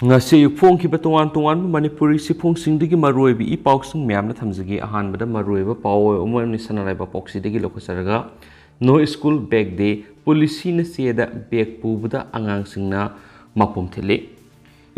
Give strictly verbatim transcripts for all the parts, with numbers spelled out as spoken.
ꯉꯁꯤ ꯑꯌꯨꯛ ꯐꯣꯡꯈꯤꯕ ꯇꯣꯉꯥꯟ ꯇꯣꯉꯥꯟꯕ ꯃꯅꯤꯄꯨꯔꯤ ꯆꯦꯐꯣꯡꯁꯤꯡꯗꯒꯤ ꯃꯔꯨꯑꯣꯏꯕ ꯏ ꯄꯥꯎꯁꯤꯡ ꯃꯌꯥꯝꯅ ꯊꯝꯖꯒꯦ꯫ ꯑꯍꯥꯟꯕꯗ ꯃꯔꯨꯑꯣꯏꯕ ꯄꯥꯎ ꯑꯃꯅꯤ ꯁꯅꯥ ꯂꯩꯕꯥꯛ ꯄꯥꯎꯁꯤꯗꯒꯤ ꯂꯧꯈꯠꯆꯔꯒ, No School Bag Day, ꯄꯨꯂꯤꯁꯤꯅ ꯆꯦꯗ ꯕꯦꯒ ꯄꯨꯕꯗ ꯑꯉꯥꯡꯁꯤꯡꯅ ꯃꯄꯨꯝ ꯊꯤꯠꯂꯤ꯫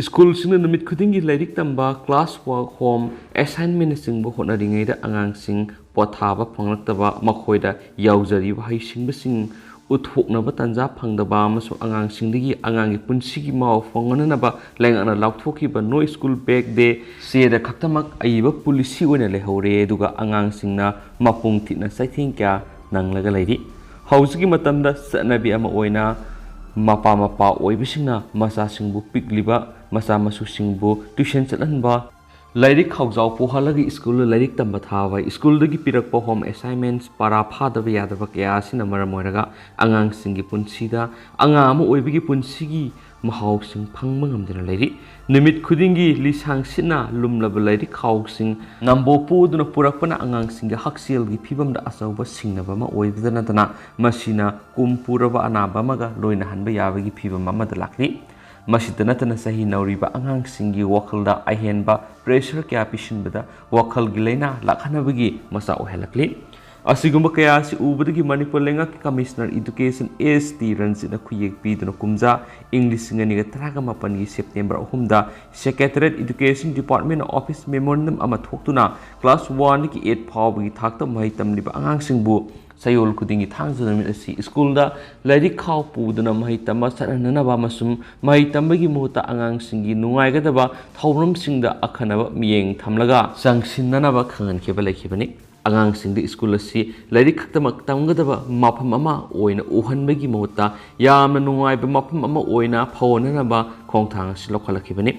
ꯁ꯭ꯀꯨꯜꯁꯤꯡꯅ ꯅꯨꯃꯤꯠ ꯈꯨꯗꯤꯡꯒꯤ ꯂꯥꯏꯔꯤꯛ ꯇꯝꯕ, class work, home assignmentꯅꯆꯤꯡꯕ ꯍꯣꯠꯅꯔꯤꯉꯩꯗ ꯑꯉꯥꯡꯁꯤꯡ ꯄꯣꯊꯥꯕ ꯐꯪꯂꯛꯇꯕ, ꯃꯈꯣꯏꯗ ꯌꯥꯎꯖꯔꯤꯕ ꯍꯩꯁꯤꯡꯕꯁꯤꯡ ꯎꯠꯊꯣꯛꯅꯕ ꯇꯥꯟꯖꯥ ꯐꯪꯗꯕ ꯑꯃꯁꯨꯡ ꯑꯉꯥꯡꯁꯤꯡꯗꯒꯤ ꯑꯉꯥꯡꯒꯤ ꯄꯨꯟꯁꯤꯒꯤ ꯃꯍꯥꯎ ꯐꯪꯍꯟꯅꯅꯕ ꯂꯩꯉꯥꯛꯅ ꯂꯥꯎꯊꯣꯛꯈꯤꯕ No School Bag Day ꯆꯦꯗ ꯈꯛꯇꯃꯛ ꯑꯏꯕ ꯄꯨꯂꯤꯁꯤ ꯑꯣꯏꯅ ꯂꯩꯍꯧꯔꯦ꯫ ꯑꯗꯨꯒ ꯑꯉꯥꯡꯁꯤꯡꯅ ꯃꯄꯨꯡ ꯊꯤꯠꯅ ꯆꯩꯊꯦꯡ ꯀꯌꯥ ꯅꯪꯂꯒ ꯂꯩꯔꯤ꯫ ꯍꯧꯖꯤꯛꯀꯤ ꯃꯇꯝꯗ ꯆꯠꯅꯕꯤ ꯑꯃ ꯑꯣꯏꯅ ꯃꯄꯥ ꯃꯄꯥ ꯑꯣꯏꯕꯁꯤꯡꯅ ꯃꯆꯥꯁꯤꯡꯕꯨ, ꯄꯤꯛꯂꯤꯕ ꯃꯆꯥ ꯃꯁꯨꯁꯤꯡꯕꯨ tuition ꯆꯠꯍꯟꯕ, ꯂꯥꯏꯔꯤꯛ ꯈꯥꯎꯖꯥꯎ ꯄꯨꯍꯜꯂꯒ ꯁ꯭ꯀꯨꯜꯗ ꯂꯥꯏꯔꯤꯛ ꯇꯝꯕ ꯊꯥꯕ, ꯁ꯭ꯀꯨꯜꯗꯒꯤ ꯄꯤꯔꯛꯄ home assignments, ꯄꯔꯥ ꯐꯥꯗꯕ ꯌꯥꯗꯕ ꯀꯌꯥ ꯑꯁꯤꯅ ꯃꯔꯝ ꯑꯣꯏꯔꯒ ꯑꯉꯥꯡꯁꯤꯡꯒꯤ ꯄꯨꯟꯁꯤꯗ, ꯑꯉꯥꯡ ꯑꯃ ꯑꯣꯏꯕꯒꯤ ꯄꯨꯟꯁꯤꯒꯤ ꯃꯍꯥꯎꯁꯤꯡ ꯐꯪꯕ ꯉꯝꯗꯅ ꯂꯩꯔꯤ꯫ ꯅꯨꯃꯤꯠ ꯈꯨꯗꯤꯡꯒꯤ ꯂꯤꯁꯥꯡ ꯁꯤꯠꯅ ꯂꯨꯝꯂꯕ ꯂꯥꯏꯔꯤꯛ ꯈꯥꯎꯁꯤꯡ ꯅꯝꯕꯣ ꯄꯨꯗꯨꯅ ꯄꯨꯔꯛꯄꯅ ꯑꯉꯥꯡꯁꯤꯡꯒꯤ ꯍꯛꯁꯦꯜꯒꯤ ꯐꯤꯕꯝꯗ ꯑꯆꯧꯕ ꯁꯤꯡꯅꯕ ꯑꯃ ꯑꯣꯏꯕꯗ ꯅꯠꯇꯅ, ꯃꯁꯤꯅ ꯀꯨꯝ ꯄꯨꯔꯕ ꯑꯅꯥꯕ ꯑꯃꯒ ꯂꯣꯏꯅꯍꯟꯕ ꯌꯥꯕꯒꯤ ꯐꯤꯕꯝ ꯑꯃꯗ ꯂꯥꯛꯂꯤ꯫ ꯃꯁꯤꯇ ꯅꯠꯇꯅ, ꯆꯍꯤ ꯅꯧꯔꯤꯕ ꯑꯉꯥꯡꯁꯤꯡꯒꯤ ꯋꯥꯈꯜꯗ ꯑꯍꯦꯟꯕ pressure ꯀꯌꯥ ꯄꯤꯁꯤꯟꯕꯗ ꯋꯥꯈꯜꯒꯤ ꯂꯥꯏꯅꯥ ꯂꯥꯛꯍꯟꯅꯕꯒꯤ ꯃꯆꯥꯛ ꯑꯣꯏꯍꯜꯂꯛꯂꯤ꯫ ꯑꯁꯤꯒꯨꯝꯕ ꯀꯌꯥ ꯑꯁꯤ ꯎꯕꯗꯒꯤ ꯃꯅꯤꯄꯨꯔ ꯂꯩꯉꯥꯛꯀꯤ Commissioner Education S T ꯔꯟꯖꯤꯠꯅ ꯈꯨꯌꯦꯛ ꯄꯤꯗꯨꯅ ꯀꯨꯝꯖꯥ ꯏꯪ ꯂꯤꯁꯤꯡ ꯑꯅꯤꯒ ꯇꯔꯥꯃꯥꯄꯟꯒꯤ September ꯑꯍꯨꯝꯗ Secretariat Education Department Office memorandum ꯑꯃ ꯊꯣꯛꯇꯨꯅ class one ꯗꯒꯤ eight ꯐꯥꯎꯕꯒꯤ ꯊꯥꯛꯇ ꯃꯍꯩ ꯇꯝꯂꯤꯕ ꯑꯉꯥꯡꯁꯤꯡꯕꯨ ꯆꯌꯣꯜ ꯈꯨꯗꯤꯡꯒꯤ ꯊꯥꯡꯖ ꯅꯨꯃꯤꯠ ꯑꯁꯤ ꯁ꯭ꯀꯨꯜꯗ ꯂꯥꯏꯔꯤꯛ ꯈꯥꯎ ꯄꯨꯗꯨꯅ ꯃꯍꯩ ꯇꯝꯕ ꯆꯠꯍꯟꯅꯅꯕ ꯑꯃꯁꯨꯡ ꯃꯍꯩ ꯇꯝꯕꯒꯤ ꯃꯍꯨꯠꯇ ꯑꯉꯥꯡꯁꯤꯡꯒꯤ ꯅꯨꯡꯉꯥꯏꯒꯗꯕ ꯊꯧꯔꯝꯁꯤꯡꯗ ꯑꯈꯟꯅꯕ ꯃꯤꯠꯌꯦꯡ ꯊꯝꯂꯒ ꯆꯪꯁꯤꯟꯅꯅꯕ ꯈꯪꯍꯟꯈꯤꯕ ꯂꯩꯈꯤꯕꯅꯤ꯫ ꯑꯉꯥꯡꯁꯤꯡꯗ ꯁ꯭ꯀꯨꯜ ꯑꯁꯤ ꯂꯥꯏꯔꯤꯛ ꯈꯛꯇꯃꯛ ꯇꯝꯒꯗꯕ ꯃꯐꯝ ꯑꯃ ꯑꯣꯏꯅ ꯎꯍꯟꯕꯒꯤ ꯃꯍꯨꯠꯇ ꯌꯥꯝꯅ ꯅꯨꯡꯉꯥꯏꯕ ꯃꯐꯝ ꯑꯃ ꯑꯣꯏꯅ ꯐꯥꯎꯍꯟꯅꯅꯕ ꯈꯣꯡꯊꯥꯡ ꯑꯁꯤ ꯂꯧꯈꯠꯂꯛꯈꯤꯕꯅꯤ꯫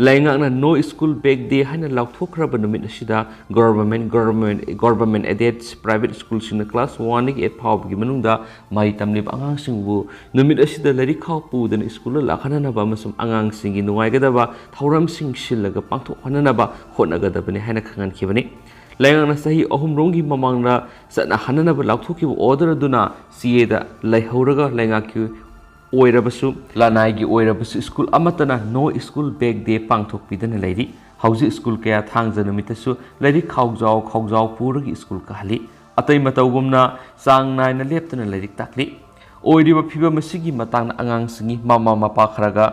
ꯂꯩꯉꯥꯛꯅ No School Bag Day ꯍꯥꯏꯅ ꯂꯥꯎꯊꯣꯛꯈ꯭ꯔꯕ ꯅꯨꯃꯤꯠ ꯑꯁꯤꯗ government, government, government aided private ꯁ꯭ꯀꯨꯜꯁꯤꯡꯅ class one ꯗꯒꯤ eight ꯐꯥꯎꯕꯒꯤ ꯃꯅꯨꯡꯗ ꯃꯍꯩ ꯇꯝꯂꯤꯕ ꯑꯉꯥꯡꯁꯤꯡꯕꯨ ꯅꯨꯃꯤꯠ ꯑꯁꯤꯗ ꯂꯥꯏꯔꯤꯛ ꯈꯥꯎ ꯄꯨꯗꯨꯅ ꯁ꯭ꯀꯨꯜꯗ ꯂꯥꯛꯍꯟꯅꯅꯕ ꯑꯃꯁꯨꯡ ꯑꯉꯥꯡꯁꯤꯡꯒꯤ ꯅꯨꯡꯉꯥꯏꯒꯗꯕ ꯊꯧꯔꯝꯁꯤꯡ ꯁꯤꯜꯂꯒ ꯄꯥꯡꯊꯣꯛꯍꯟꯅꯅꯕ ꯍꯣꯠꯅꯒꯗꯕꯅꯤ ꯍꯥꯏꯅ ꯈꯪꯍꯟꯈꯤꯕꯅꯤ꯫ ꯂꯩꯉꯥꯛꯅ ꯆꯍꯤ ꯑꯍꯨꯝꯔꯣꯝꯒꯤ ꯃꯃꯥꯡꯗ ꯆꯠꯅꯍꯟꯅꯅꯕ ꯂꯥꯎꯊꯣꯛꯈꯤꯕ order ꯑꯗꯨꯅ ꯆꯦꯗ ꯂꯩꯍꯧꯔꯒ ꯂꯩꯉꯥꯛꯀꯤ ꯑꯣꯏꯔꯕꯁꯨ, ꯂꯅꯥꯏꯒꯤ ꯑꯣꯏꯔꯕꯁꯨ ꯁ꯭ꯀꯨꯜ ꯑꯃꯠꯇꯅ No School Bag Day ꯄꯥꯡꯊꯣꯛꯄꯤꯗꯅ ꯂꯩꯔꯤ꯫ ꯍꯧꯖꯤꯛ ꯁ꯭ꯀꯨꯜ ꯀꯌꯥ ꯊꯥꯡꯖ ꯅꯨꯃꯤꯠꯇꯁꯨ ꯂꯥꯏꯔꯤꯛ ꯈꯥꯎꯖꯥꯎ ꯈꯥꯎꯖꯥꯎ ꯄꯨꯔꯒ ꯁ꯭ꯀꯨꯜ ꯀꯥꯍꯜꯂꯤ꯫ ꯑꯇꯩ ꯃꯇꯧꯒꯨꯝꯅ ꯆꯥꯡ ꯅꯥꯏꯅ ꯂꯦꯞꯇꯅ ꯂꯥꯏꯔꯤꯛ ꯇꯥꯛꯂꯤ꯫ ꯑꯣꯏꯔꯤꯕ ꯐꯤꯕꯝ ꯑꯁꯤꯒꯤ ꯃꯇꯥꯡꯗ ꯑꯉꯥꯡꯁꯤꯡꯒꯤ ꯃꯃꯥ ꯃꯄꯥ ꯈꯔꯒ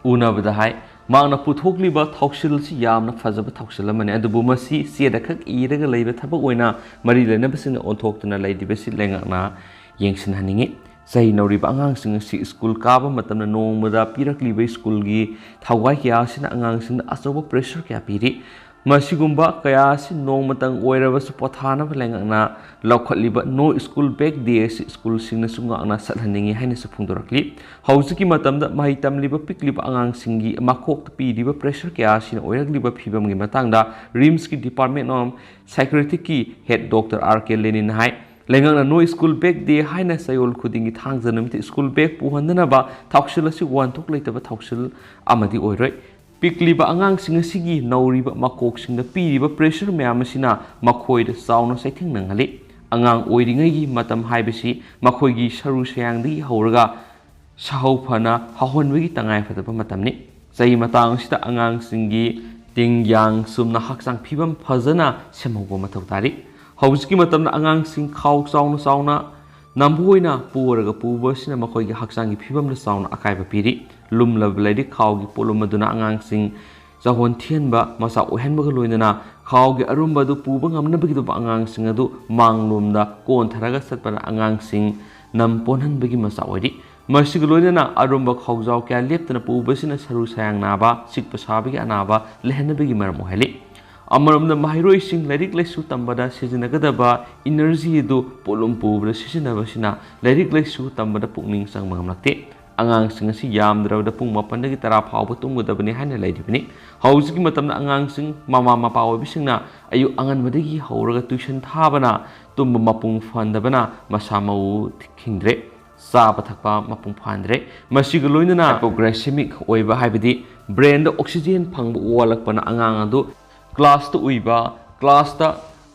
ꯎꯅꯕꯗ ꯍꯥꯏ꯫ ꯃꯍꯥꯛꯅ ꯄꯨꯊꯣꯛꯂꯤꯕ ꯊꯧꯁꯤꯜ ꯑꯁꯤ ꯌꯥꯝꯅ ꯐꯖꯕ ꯊꯧꯁꯤꯜ ꯑꯃꯅꯤ, ꯑꯗꯨꯕꯨ ꯃꯁꯤ ꯆꯦꯗ ꯈꯛ ꯏꯔꯒ ꯂꯩꯕ ꯊꯕꯛ ꯑꯣꯏꯅ ꯃꯔꯤ ꯂꯩꯅꯕꯁꯤꯡꯅ ꯑꯣꯟꯊꯣꯛꯇꯨꯅ ꯂꯩꯔꯤꯕꯁꯤ ꯂꯩꯉꯥꯛꯅ ꯌꯦꯡꯁꯤꯟꯍꯟꯅꯤꯡꯏ꯫ ꯆꯍꯤ ꯅꯧꯔꯤꯕ ꯑꯉꯥꯡꯁꯤꯡ ꯑꯁꯤ ꯁ꯭ꯀꯨꯜ ꯀꯥꯕ ꯃꯇꯝꯗ ꯅꯣꯡꯃꯗ ꯄꯤꯔꯛꯂꯤꯕ ꯁ꯭ꯀꯨꯜꯒꯤ ꯊꯋꯥꯏ ꯀꯌꯥ ꯑꯁꯤꯅ ꯑꯉꯥꯡꯁꯤꯡꯗ ꯑꯆꯧꯕ pressure ꯀꯌꯥ ꯄꯤꯔꯤ꯫ ꯃꯁꯤꯒꯨꯝꯕ ꯀꯌꯥ ꯑꯁꯤ ꯅꯣꯡꯃꯇꯪ ꯑꯣꯏꯔꯕꯁꯨ ꯄꯣꯊꯥꯅꯕ ꯂꯩꯉꯥꯛꯅ ꯂꯧꯈꯠꯂꯤꯕ No School Bag Day ꯑꯁꯤ ꯁ꯭ꯀꯨꯜꯁꯤꯡꯅꯁꯨ ꯉꯥꯛꯅ ꯆꯠꯍꯟꯅꯤꯡꯏ ꯍꯥꯏꯅꯁꯨ ꯐꯣꯡꯗꯣꯔꯛꯂꯤ꯫ ꯍꯧꯖꯤꯛꯀꯤ ꯃꯇꯝꯗ ꯃꯍꯩ ꯇꯝꯂꯤꯕ ꯄꯤꯛꯂꯤꯕ ꯑꯉꯥꯡꯁꯤꯡꯒꯤ ꯃꯀꯣꯛꯇ ꯄꯤꯔꯤꯕ pressure ꯀꯌꯥ ꯑꯁꯤꯅ ꯑꯣꯏꯔꯛꯂꯤꯕ ꯐꯤꯕꯝꯒꯤ ꯃꯇꯥꯡꯗ RIMSꯀꯤ Department of Psychiatricꯀꯤ head Doctor R K Leninꯅ ꯍꯥꯏ꯫ ꯂꯩꯉꯥꯛꯅ No School Bag Day ꯍꯥꯏꯅ ꯆꯌꯣꯜ ꯈꯨꯗꯤꯡꯒꯤ ꯊꯥꯡꯖ ꯅꯨꯃꯤꯠꯇ ꯁ꯭ꯀꯨꯜ ꯕꯦꯒ ꯄꯨꯍꯟꯗꯅꯕ ꯊꯧꯁꯤꯜ ꯑꯁꯤ ꯋꯥꯍꯟꯊꯣꯛ ꯂꯩꯇꯕ ꯊꯧꯁꯤꯜ ꯑꯃꯗꯤ ꯑꯣꯏꯔꯣꯏ꯫ ꯄꯤꯛꯂꯤꯕ ꯑꯉꯥꯡꯁꯤꯡ ꯑꯁꯤꯒꯤ ꯅꯧꯔꯤꯕ ꯃꯀꯣꯛꯁꯤꯡꯗ ꯄꯤꯔꯤꯕ pressure ꯃꯌꯥꯝ ꯑꯁꯤꯅ ꯃꯈꯣꯏꯗ ꯆꯥꯎꯅ ꯆꯩꯊꯦꯡ ꯅꯪꯍꯜꯂꯤ꯫ ꯑꯉꯥꯡ ꯑꯣꯏꯔꯤꯉꯩꯒꯤ ꯃꯇꯝ ꯍꯥꯏꯕꯁꯤ ꯃꯈꯣꯏꯒꯤ ꯁꯔꯨ ꯁꯌꯥꯡꯗꯒꯤ ꯍꯧꯔꯒ ꯁꯥꯍꯧ ꯐꯅ ꯍꯧꯍꯟꯕꯒꯤ ꯇꯉꯥꯏꯐꯗꯕ ꯃꯇꯝꯅꯤ꯫ ꯆꯍꯤ ꯃꯇꯥꯡ ꯑꯁꯤꯗ ꯑꯉꯥꯡꯁꯤꯡꯒꯤ ꯇꯤꯡ ꯌꯥꯡ ꯆꯨꯝꯅ ꯍꯛꯆꯥꯡ ꯐꯤꯕꯝ ꯐꯖꯅ ꯁꯦꯝꯍꯧꯕ ꯃꯊꯧ ꯇꯥꯔꯤ꯫ ꯍꯧꯖꯤꯛꯀꯤ ꯃꯇꯝꯗ ꯑꯉꯥꯡꯁꯤꯡ ꯈꯥꯎ ꯆꯥꯎꯅ ꯆꯥꯎꯅ ꯅꯝꯕꯨ ꯑꯣꯏꯅ ꯄꯨꯔꯒ ꯄꯨꯕ ꯑꯁꯤꯅ ꯃꯈꯣꯏꯒꯤ ꯍꯛꯆꯥꯡꯒꯤ ꯐꯤꯕꯝꯗ ꯆꯥꯎꯅ ꯑꯀꯥꯏꯕ ꯄꯤꯔꯤ꯫ ꯂꯨꯝꯂꯕ ꯂꯥꯏꯔꯤꯛ ꯈꯥꯎꯒꯤ ꯄꯣꯠꯂꯨꯝ ꯑꯗꯨꯅ ꯑꯉꯥꯡꯁꯤꯡ ꯆꯥꯎꯍꯣꯟ ꯊꯤꯍꯟꯕ ꯃꯆꯥꯛ ꯑꯣꯏꯍꯟꯕꯒ ꯂꯣꯏꯅꯅ ꯈꯥꯎꯒꯤ ꯑꯔꯨꯝꯕ ꯑꯗꯨ ꯄꯨꯕ ꯉꯝꯅꯕꯒꯤꯗꯃꯛ ꯑꯉꯥꯡꯁꯤꯡ ꯑꯗꯨ ꯃꯥꯡꯂꯣꯝꯗ ꯀꯣꯟꯊꯔꯒ ꯆꯠꯄꯅ ꯑꯉꯥꯡꯁꯤꯡ ꯅꯝ ꯄꯣꯟꯍꯟꯕꯒꯤ ꯃꯆꯥꯛ ꯑꯣꯏꯔꯤ꯫ ꯃꯁꯤꯒ ꯂꯣꯏꯅꯅ ꯑꯔꯨꯝꯕ ꯈꯥꯎꯖꯥꯎ ꯀꯌꯥ ꯂꯦꯞꯇꯅ ꯄꯨꯕꯁꯤꯅ ꯁꯔꯨ ꯁꯌꯥꯡ ꯅꯥꯕ, ꯆꯤꯛꯄ ꯁꯥꯕꯒꯤ ꯑꯅꯥꯕ ꯂꯩꯍꯟꯅꯕꯒꯤ ꯃꯔꯝ ꯑꯣꯏꯍꯜꯂꯤ꯫ ꯑꯃꯔꯣꯝꯗ ꯃꯍꯩꯔꯣꯏꯁꯤꯡ ꯂꯥꯏꯔꯤꯛ ꯂꯥꯏꯁꯨ ꯇꯝꯕꯗ ꯁꯤꯖꯤꯟꯅꯒꯗꯕ energy ꯑꯗꯨ ꯄꯣꯠꯂꯨꯝ ꯄꯨꯕꯗ ꯁꯤꯖꯤꯟꯅꯕꯁꯤꯅ ꯂꯥꯏꯔꯤꯛ ꯂꯥꯏꯁꯨ ꯇꯝꯕꯗ ꯄꯨꯛꯅꯤꯡ ꯆꯪꯕ ꯉꯝꯂꯛꯇꯦ꯫ ꯑꯉꯥꯡꯁꯤꯡ ꯑꯁꯤ ꯌꯥꯝꯗ꯭ꯔꯕꯗ ꯄꯨꯡ ꯃꯥꯄꯟꯗꯒꯤ ꯇꯔꯥ ꯐꯥꯎꯕ ꯇꯨꯝꯒꯗꯕꯅꯤ ꯍꯥꯏꯅ ꯂꯩꯔꯤꯕꯅꯤ꯫ ꯍꯧꯖꯤꯛꯀꯤ ꯃꯇꯝꯗ ꯑꯉꯥꯡꯁꯤꯡ ꯃꯃꯥ ꯃꯄꯥ ꯑꯣꯏꯕꯁꯤꯡꯅ ꯑꯌꯨꯛ ꯑꯉꯟꯕꯗꯒꯤ ꯍꯧꯔꯒ tuition ꯊꯥꯕꯅ ꯇꯨꯝꯕ ꯃꯄꯨꯡ ꯐꯥꯍꯟꯗꯕꯅ ꯃꯁꯥ ꯃꯎ ꯈꯤꯡꯗ꯭ꯔꯦ, ꯆꯥꯕ ꯊꯛꯄ ꯃꯄꯨꯡ ꯐꯥꯍꯟꯗ꯭ꯔꯦ꯫ ꯃꯁꯤꯒ ꯂꯣꯏꯅꯅ hypoglycemic ꯑꯣꯏꯕ ꯍꯥꯏꯕꯗꯤ brainꯗ oxygen ꯐꯪꯕ ꯋꯥꯠꯂꯛꯄꯅ ꯑꯉꯥꯡ ꯑꯗꯨ classꯇ ꯎꯏꯕ, classꯇ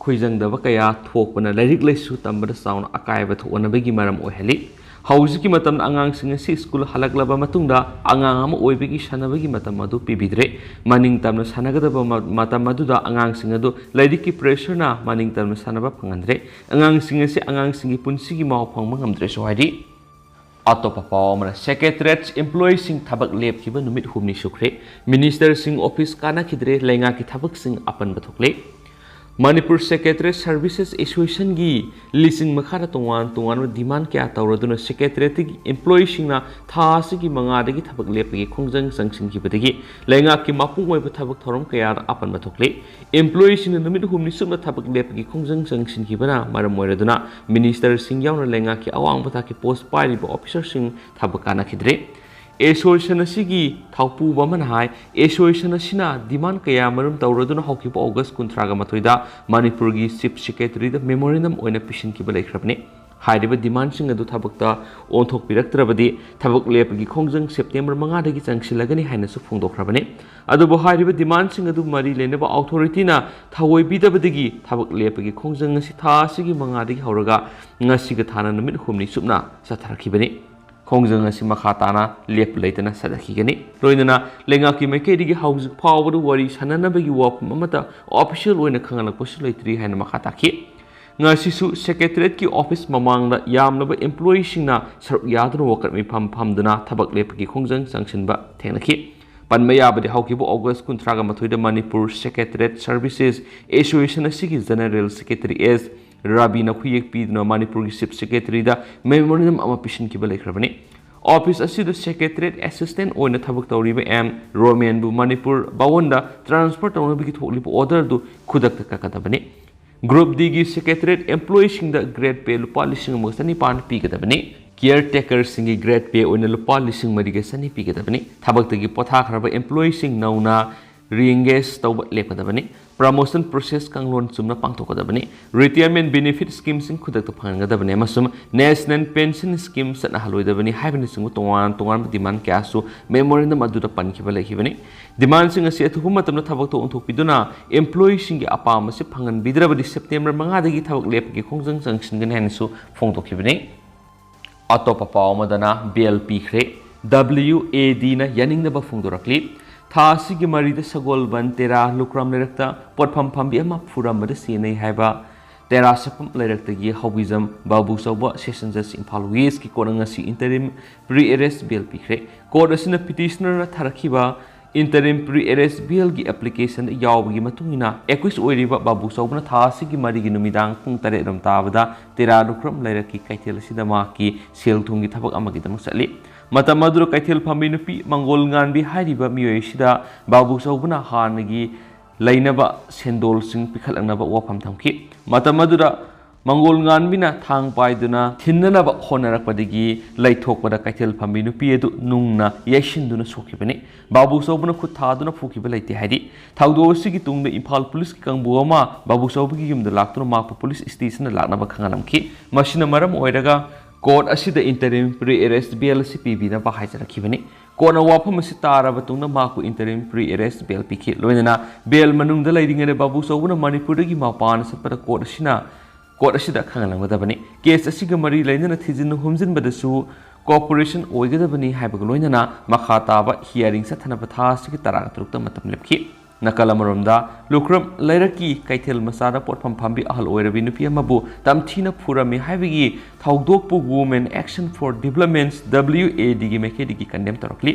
ꯈꯣꯏꯖꯪꯗꯕ ꯀꯌꯥ ꯊꯣꯛꯄꯅ ꯂꯥꯏꯔꯤꯛ ꯂꯥꯏꯁꯨ ꯇꯝꯕꯗ ꯆꯥꯎꯅ ꯑꯀꯥꯏꯕ ꯊꯣꯛꯍꯟꯅꯕꯒꯤ ꯃꯔꯝ ꯑꯣꯏꯍꯜꯂꯤ꯫ ꯍꯧꯖꯤꯛꯀꯤ ꯃꯇꯝꯗ ꯑꯉꯥꯡꯁꯤꯡ ꯑꯁꯤ ꯁ꯭ꯀꯨꯜ ꯍꯜꯂꯛꯂꯕ ꯃꯇꯨꯡꯗ ꯑꯉꯥꯡ ꯑꯃ ꯑꯣꯏꯕꯒꯤ ꯁꯥꯟꯅꯕꯒꯤ ꯃꯇꯝ ꯑꯗꯨ ꯄꯤꯕꯤꯗ꯭ꯔꯦ꯫ ꯃꯅꯤꯡ ꯇꯝꯅ ꯁꯥꯟꯅꯒꯗꯕ ꯃ-, ꯃꯇꯝ ꯑꯗꯨꯗ ꯑꯉꯥꯡꯁꯤꯡ ꯑꯗꯨ ꯂꯥꯏꯔꯤꯛꯀꯤ pressure ꯅ ꯃꯅꯤꯡ ꯇꯝꯅ ꯁꯥꯟꯅꯕ ꯐꯪꯍꯟꯗ꯭ꯔꯦ꯫ ꯑꯉꯥꯡꯁꯤꯡ ꯑꯁꯤ ꯑꯉꯥꯡꯁꯤꯡꯒꯤ ꯄꯨꯟꯁꯤꯒꯤ ꯃꯍꯥꯎ ꯐꯪꯕ ꯉꯝꯗ꯭ꯔꯦꯁꯨ ꯍꯥꯏꯔꯤ꯫ ꯑꯇꯣꯞꯄ ꯄꯥꯎ ꯑꯃꯅ, Secretariat employee ꯁꯤꯡ ꯊꯕꯛ ꯂꯦꯞꯈꯤꯕ ꯅꯨꯃꯤꯠ ꯍꯨꯝꯅꯤ ꯁꯨꯈ꯭ꯔꯦ꯫ Minister ꯁꯤꯡ office ꯀꯥꯅꯈꯤꯗ꯭ꯔꯦ, ꯂꯩꯉꯥꯛꯀꯤ ꯊꯕꯛꯁꯤꯡ ꯑꯄꯟꯕ ꯊꯣꯛꯂꯦ꯫ ꯃꯅꯤꯄꯨꯔ Secretariat Services Association ꯒꯤ ꯂꯤꯁꯤꯡ ꯃꯈꯥꯗ ꯇꯣꯉꯥꯟ ꯇꯣꯉꯥꯟꯕ demand ꯀꯌꯥ ꯇꯧꯔꯗꯨꯅ Secretariat ꯀꯤ employee ꯁꯤꯡꯅ ꯊꯥ ꯑꯁꯤꯒꯤ ꯃꯉꯥꯗꯒꯤ ꯊꯕꯛ ꯂꯦꯞꯄꯒꯤ ꯈꯣꯡꯖꯪ ꯆꯪꯁꯤꯟꯈꯤꯕꯗꯒꯤ ꯂꯩꯉꯥꯛꯀꯤ ꯃꯄꯨꯡ ꯑꯣꯏꯕ ꯊꯕꯛ ꯊꯧꯔꯝ ꯀꯌꯥꯗ ꯑꯄꯟꯕ ꯊꯣꯛꯂꯦ꯫ Employee ꯁꯤꯡꯅ ꯅꯨꯃꯤꯠ ꯍꯨꯝꯅꯤ ꯆꯨꯞꯅ ꯊꯕꯛ ꯂꯦꯞꯄꯒꯤ ꯈꯣꯡꯖꯪ ꯆꯪꯁꯤꯟꯈꯤꯕꯅ ꯃꯔꯝ ꯑꯣꯏꯔꯗꯨꯅ Minister ꯁꯤꯡ ꯌꯥꯎꯅ ꯂꯩꯉꯥꯛꯀꯤ ꯑꯋꯥꯡꯕ ꯊꯥꯛꯀꯤ post ꯄꯥꯏꯔꯤꯕ officer ꯁꯤꯡ ꯊꯕꯛ ꯀꯥꯅꯈꯤꯗ꯭ꯔꯦ꯫ Association ꯑꯁꯤꯒꯤ ꯊꯧꯄꯨꯕ ꯑꯃꯅ ꯍꯥꯏ, Association ꯑꯁꯤꯅ demand ꯀꯌꯥ ꯃꯔꯨꯝ ꯇꯧꯔꯗꯨꯅ ꯍꯧꯈꯤꯕ August ꯀꯨꯟꯊ꯭ꯔꯥꯒ ꯃꯥꯊꯣꯏꯗ ꯃꯅꯤꯄꯨꯔꯒꯤ Chief Secretary ꯗ memorandum ꯑꯣꯏꯅ ꯄꯤꯁꯤꯟꯈꯤꯕ ꯂꯩꯈ꯭ꯔꯕꯅꯤ꯫ ꯍꯥꯏꯔꯤꯕ demand ꯁꯤꯡ ꯑꯗꯨ ꯊꯕꯛꯇ ꯑꯣꯟꯊꯣꯛꯄꯤꯔꯛꯇ꯭ꯔꯕꯗꯤ ꯊꯕꯛ ꯂꯦꯞꯄꯒꯤ ꯈꯣꯡꯖꯪ September ꯃꯉꯥꯗꯒꯤ ꯆꯪꯁꯤꯜꯂꯒꯅꯤ ꯍꯥꯏꯅꯁꯨ ꯐꯣꯡꯗꯣꯛꯈ꯭ꯔꯕꯅꯤ꯫ ꯑꯗꯨꯕꯨ ꯍꯥꯏꯔꯤꯕ demand ꯁꯤꯡ ꯑꯗꯨ ꯃꯔꯤ ꯂꯩꯅꯕ authority ꯅ ꯊꯑꯣꯏꯕꯤꯗꯕꯗꯒꯤ ꯊꯕꯛ ꯂꯦꯞꯄꯒꯤ ꯈꯣꯡꯖꯪ ꯑꯁꯤ ꯊꯥ ꯑꯁꯤꯒꯤ ꯃꯉꯥꯗꯒꯤ ꯍꯧꯔꯒ ꯉꯁꯤꯒ ꯊꯥꯅ ꯅꯨꯃꯤꯠ ꯍꯨꯝꯅꯤ ꯆꯨꯞꯅ ꯆꯠꯊꯔꯛꯈꯤꯕꯅꯤ꯫ ꯈꯣꯡꯖꯪ ꯑꯁꯤ ꯃꯈꯥ ꯇꯥꯅ ꯂꯦꯞꯄ ꯂꯩꯇꯅ ꯆꯠꯊꯈꯤꯒꯅꯤ꯫ ꯂꯣꯏꯅꯅ ꯂꯩꯉꯥꯛꯀꯤ ꯃꯥꯏꯀꯩꯗꯒꯤ ꯍꯧꯖꯤꯛ ꯐꯥꯎꯕꯗ ꯋꯥꯔꯤ ꯁꯥꯅꯅꯕꯒꯤ ꯋꯥꯐꯝ ꯑꯃꯠꯇ official ꯑꯣꯏꯅ ꯈꯪꯍꯜꯂꯛꯄꯁꯨ ꯂꯩꯇ꯭ꯔꯤ ꯍꯥꯏꯅ ꯃꯈꯥ ꯇꯥꯈꯤ꯫ ꯉꯁꯤꯁꯨ Secretariat ꯀꯤ office ꯃꯃꯥꯡꯗ ꯌꯥꯝꯂꯕ employee ꯁꯤꯡꯅ ꯁꯔꯨꯛ ꯌꯥꯗꯨꯅ ꯋꯥꯀꯠ ꯃꯤꯐꯝ ꯐꯝꯗꯨꯅ ꯊꯕꯛ ꯂꯦꯞꯄꯒꯤ ꯈꯣꯡꯖꯪ ꯆꯪꯁꯤꯟꯕ ꯊꯦꯡꯅꯈꯤ꯫ ꯄꯟꯕ ꯌꯥꯕꯗꯤ ꯍꯧꯈꯤꯕ August ꯀꯨꯟꯊ꯭ꯔꯥꯒ ꯃꯥꯊꯣꯏꯗ ꯃꯅꯤꯄꯨꯔ Secretariat Services Association ꯑꯁꯤꯒꯤ General Secretary ꯑꯦꯁ ꯔꯕꯤꯅ ꯈꯨꯌꯦꯛ ꯄꯤꯗꯨꯅ ꯃꯅꯤꯄꯨꯔꯒꯤ Chief Secretary ꯗ memorandum ꯑꯃ ꯄꯤꯁꯤꯟꯈꯤꯕ ꯂꯩꯈ꯭ꯔꯕꯅꯤ꯫ Office ꯑꯁꯤꯗ Secretariat Assistant ꯑꯣꯏꯅ ꯊꯕꯛ ꯇꯧꯔꯤꯕ ꯑꯦꯝ ꯔꯣꯃꯦꯟꯕꯨ ꯃꯅꯤꯄꯨꯔ ꯚꯋꯟꯗ transfer ꯇꯧꯅꯕꯒꯤ ꯊꯣꯛꯂꯤꯕ order ꯑꯗꯨ ꯈꯨꯗꯛꯇ ꯀꯛꯀꯗꯕꯅꯤ꯫ Group D ꯒꯤ Secretariat employee ꯁꯤꯡꯗ grade pay ꯂꯨꯄꯥ ꯂꯤꯁꯤꯡ ꯑꯃꯒ ꯆꯅꯤꯄꯥꯟ ꯄꯤꯒꯗꯕꯅꯤ꯫ Caretaker ꯁꯤꯡꯒꯤ grade pay ꯑꯣꯏꯅ ꯂꯨꯄꯥ ꯂꯤꯁꯤꯡ ꯃꯔꯤꯒ ꯆꯅꯤ ꯄꯤꯒꯗꯕꯅꯤ꯫ ꯊꯕꯛꯇꯒꯤ ꯄꯣꯊꯥꯈ꯭ꯔꯕ employee ꯁꯤꯡ ꯅꯧꯅ re-engage ꯇꯧꯕ ꯂꯦꯞꯀꯗꯕꯅꯤ꯫ Promotion process ꯀꯥꯡꯂꯣꯟ ꯆꯨꯝꯅ ꯄꯥꯡꯊꯣꯛꯀꯗꯕꯅꯤ꯫ Retirement benefit scheme ꯁꯤꯡ ꯈꯨꯗꯛꯇ ꯐꯪꯍꯟꯒꯗꯕꯅꯤ ꯑꯃꯁꯨꯡ National Pension Scheme ꯆꯠꯅꯍꯜꯂꯣꯏꯗꯕꯅꯤ ꯍꯥꯏꯕꯅꯆꯤꯡꯕ ꯇꯣꯉꯥꯟ ꯇꯣꯉꯥꯟꯕ demand ꯀꯌꯥꯁꯨ memorandum ꯑꯗꯨꯗ ꯄꯟꯈꯤꯕ ꯂꯩꯈꯤꯕꯅꯤ꯫ Demand ꯁꯤꯡ ꯑꯁꯤ ꯑꯊꯨꯕ ꯃꯇꯝꯗ ꯊꯕꯛꯇ ꯑꯣꯟꯊꯣꯛꯄꯤꯗꯨꯅ employee ꯁꯤꯡꯒꯤ ꯑꯄꯥꯝꯕꯁꯤ ꯐꯪꯍꯟꯕꯤꯗ꯭ꯔꯕꯗꯤ September ꯃꯉꯥꯗꯒꯤ ꯊꯕꯛ ꯂꯦꯞꯄꯒꯤ ꯈꯣꯡꯖꯪ ꯆꯪꯁꯤꯟꯒꯅꯤ ꯍꯥꯏꯅꯁꯨ ꯐꯣꯡꯗꯣꯛꯈꯤꯕꯅꯤ꯫ ꯑꯇꯣꯞꯄ ꯄꯥꯎ ꯑꯃꯗꯅ ꯕꯦꯜ ꯄꯤꯈ꯭ꯔꯦ꯫ WADꯅ ꯌꯥꯅꯤꯡꯗꯕ ꯐꯣꯡꯗꯣꯔꯛꯂꯤ꯫ ꯊꯥ ꯑꯁꯤꯒꯤ ꯃꯔꯤꯗ ꯁꯒꯣꯜꯕꯟ ꯇꯦꯔꯥ ꯂꯨꯈ꯭ꯔꯥꯝ ꯂꯩꯔꯛꯇ ꯄꯣꯠꯐꯝ ꯐꯝꯕꯤ ꯑꯃ ꯐꯨꯔꯝꯕꯗ ꯁꯤꯅꯩ ꯍꯥꯏꯕ ꯇꯦꯔꯥ ꯁꯛꯐꯝ ꯂꯩꯔꯛꯇꯒꯤ ꯍꯧꯕꯤꯖꯝ ꯕꯥꯕꯨ ꯆꯧꯕ, ꯁꯦꯁꯟ ꯖꯁ ꯏꯝꯐꯥꯜ ꯋꯦꯁꯀꯤ ꯀꯣꯔꯠꯅ ꯉꯁꯤ interim pre arrest bail ꯄꯤꯈ꯭ꯔꯦ꯫ ꯀꯣꯔꯠ ꯑꯁꯤꯅ petitionerꯅ ꯊꯥꯔꯛꯈꯤꯕ interim pre arrest bailꯒꯤ applicationꯗ ꯌꯥꯎꯕꯒꯤ ꯃꯇꯨꯡ ꯏꯟꯅ, accused ꯑꯣꯏꯔꯤꯕ ꯕꯥꯕꯨ ꯆꯧꯕꯅ ꯊꯥ ꯑꯁꯤꯒꯤ ꯃꯔꯤꯒꯤ ꯅꯨꯃꯤꯗꯥꯡ ꯄꯨꯡ ꯇꯔꯦꯠ ꯔꯣꯝ ꯇꯥꯕꯗ ꯇꯦꯔꯥ ꯂꯨꯈ꯭ꯔꯥꯝ ꯂꯩꯔꯛꯀꯤ ꯀꯩꯊꯦꯜ ꯑꯁꯤꯗ ꯃꯍꯥꯛꯀꯤ ꯁꯦꯜ ꯊꯨꯝꯒꯤ ꯊꯕꯛ ꯑꯃꯒꯤꯗꯃꯛ ꯆꯠꯂꯤ꯫ ꯃꯇꯝ ꯑꯗꯨꯗ ꯀꯩꯊꯦꯜ ꯐꯝꯕꯤ ꯅꯨꯄꯤ ꯃꯪꯒꯣꯜ ꯉꯥꯟꯕꯤ ꯍꯥꯏꯔꯤꯕ ꯃꯤꯑꯣꯏ ꯑꯁꯤꯗ ꯕꯥꯕꯨ ꯆꯧꯕꯅ ꯍꯥꯟꯅꯒꯤ ꯂꯩꯅꯕ ꯁꯦꯟꯗꯣꯜꯁꯤꯡ ꯄꯤꯈꯠꯂꯛꯅꯕ ꯋꯥꯐꯝ ꯊꯝꯈꯤ꯫ ꯃꯇꯝ ꯑꯗꯨꯗ ꯃꯪꯒꯣꯜ ꯉꯥꯟꯕꯤꯅ ꯊꯥꯡ ꯄꯥꯏꯗꯨꯅ ꯊꯤꯟꯅꯅꯕ ꯍꯣꯠꯅꯔꯛꯄꯗꯒꯤ ꯂꯩꯊꯣꯛꯄꯗ ꯀꯩꯊꯦꯜ ꯐꯝꯕꯤ ꯅꯨꯄꯤ ꯑꯗꯨ ꯅꯨꯡꯅ ꯌꯩꯁꯤꯟꯗꯨꯅ ꯁꯣꯛꯈꯤꯕꯅꯤ꯫ ꯕꯥꯕꯨ ꯆꯧꯕꯅ ꯈꯨꯠ ꯊꯥꯗꯨꯅ ꯐꯨꯈꯤꯕ ꯂꯩꯇꯦ ꯍꯥꯏꯔꯤ꯫ ꯊꯧꯗꯣꯛ ꯑꯁꯤꯒꯤ ꯇꯨꯡꯗ ꯏꯝꯐꯥꯜ ꯄꯨꯂꯤꯁꯀꯤ ꯀꯥꯡꯕꯨ ꯑꯃ ꯕꯥꯕꯨ ꯆꯧꯕꯒꯤ ꯌꯨꯝꯗ ꯂꯥꯛꯇꯨꯅ ꯃꯍꯥꯛꯄꯨ ꯄꯨꯂꯤꯁ ꯁ꯭ꯇꯦꯁꯟꯗ ꯂꯥꯛꯅꯕ ꯈꯪꯍꯜꯂꯝꯈꯤ꯫ ꯃꯁꯤꯅ ꯃꯔꯝ ꯑꯣꯏꯔꯒ ꯀꯣꯔꯠ ꯑꯁꯤꯗ interim pre arrest bail ꯑꯁꯤ ꯄꯤꯕꯤꯅꯕ ꯍꯥꯏꯖꯔꯛꯈꯤꯕꯅꯤ꯫ ꯀꯣꯔꯠꯅ ꯋꯥꯐꯝ ꯑꯁꯤ ꯇꯥꯔꯕ ꯇꯨꯡꯗ ꯃꯍꯥꯛꯄꯨ interim pre arrest bail ꯄꯤꯈꯤ꯫ ꯂꯣꯏꯅꯅ bail ꯃꯅꯨꯡꯗ ꯂꯩꯔꯤꯉꯩꯗ ꯕꯥꯕꯨ ꯆꯧꯕꯅ ꯃꯅꯤꯄꯨꯔꯗꯒꯤ ꯃꯄꯥꯟ ꯆꯠꯄꯗ ꯀꯣꯔꯠ ꯑꯁꯤꯅ, ꯀꯣꯔꯠ ꯑꯁꯤꯗ ꯈꯪꯍꯜꯂꯝꯒꯗꯕꯅꯤ꯫ ꯀꯦꯁ ꯑꯁꯤꯒ ꯃꯔꯤ ꯂꯩꯅꯅ ꯊꯤꯖꯤꯟ ꯍꯨꯝꯖꯤꯟꯕꯗꯁꯨ cooperation ꯑꯣꯏꯒꯗꯕꯅꯤ ꯍꯥꯏꯕꯒ ꯂꯣꯏꯅꯅ ꯃꯈꯥ ꯇꯥꯕ hearing ꯆꯠꯊꯅꯕ ꯊꯥ ꯑꯁꯤꯒꯤ ꯇꯔꯥꯇꯔꯨꯛꯇ ꯃꯇꯝ ꯂꯦꯞꯈꯤ꯫ ꯅꯥꯀꯜ ꯑꯃꯔꯣꯝꯗ, ꯂꯨꯈ꯭ꯔꯥꯝ ꯂꯩꯔꯛꯀꯤ ꯀꯩꯊꯦꯜ ꯃꯆꯥꯗ ꯄꯣꯠꯐꯝ ꯐꯝꯕꯤ ꯑꯍꯜ ꯑꯣꯏꯔꯕꯤ ꯅꯨꯄꯤ ꯑꯃꯕꯨ ꯇꯝꯊꯤꯅ ꯐꯨꯔꯝꯃꯤ ꯍꯥꯏꯕꯒꯤ ꯊꯧꯗꯣꯛꯄꯨ Women Action for Developments, WADꯒꯤ ꯃꯥꯏꯀꯩꯗꯒꯤ condemn ꯇꯧꯔꯛꯂꯤ꯫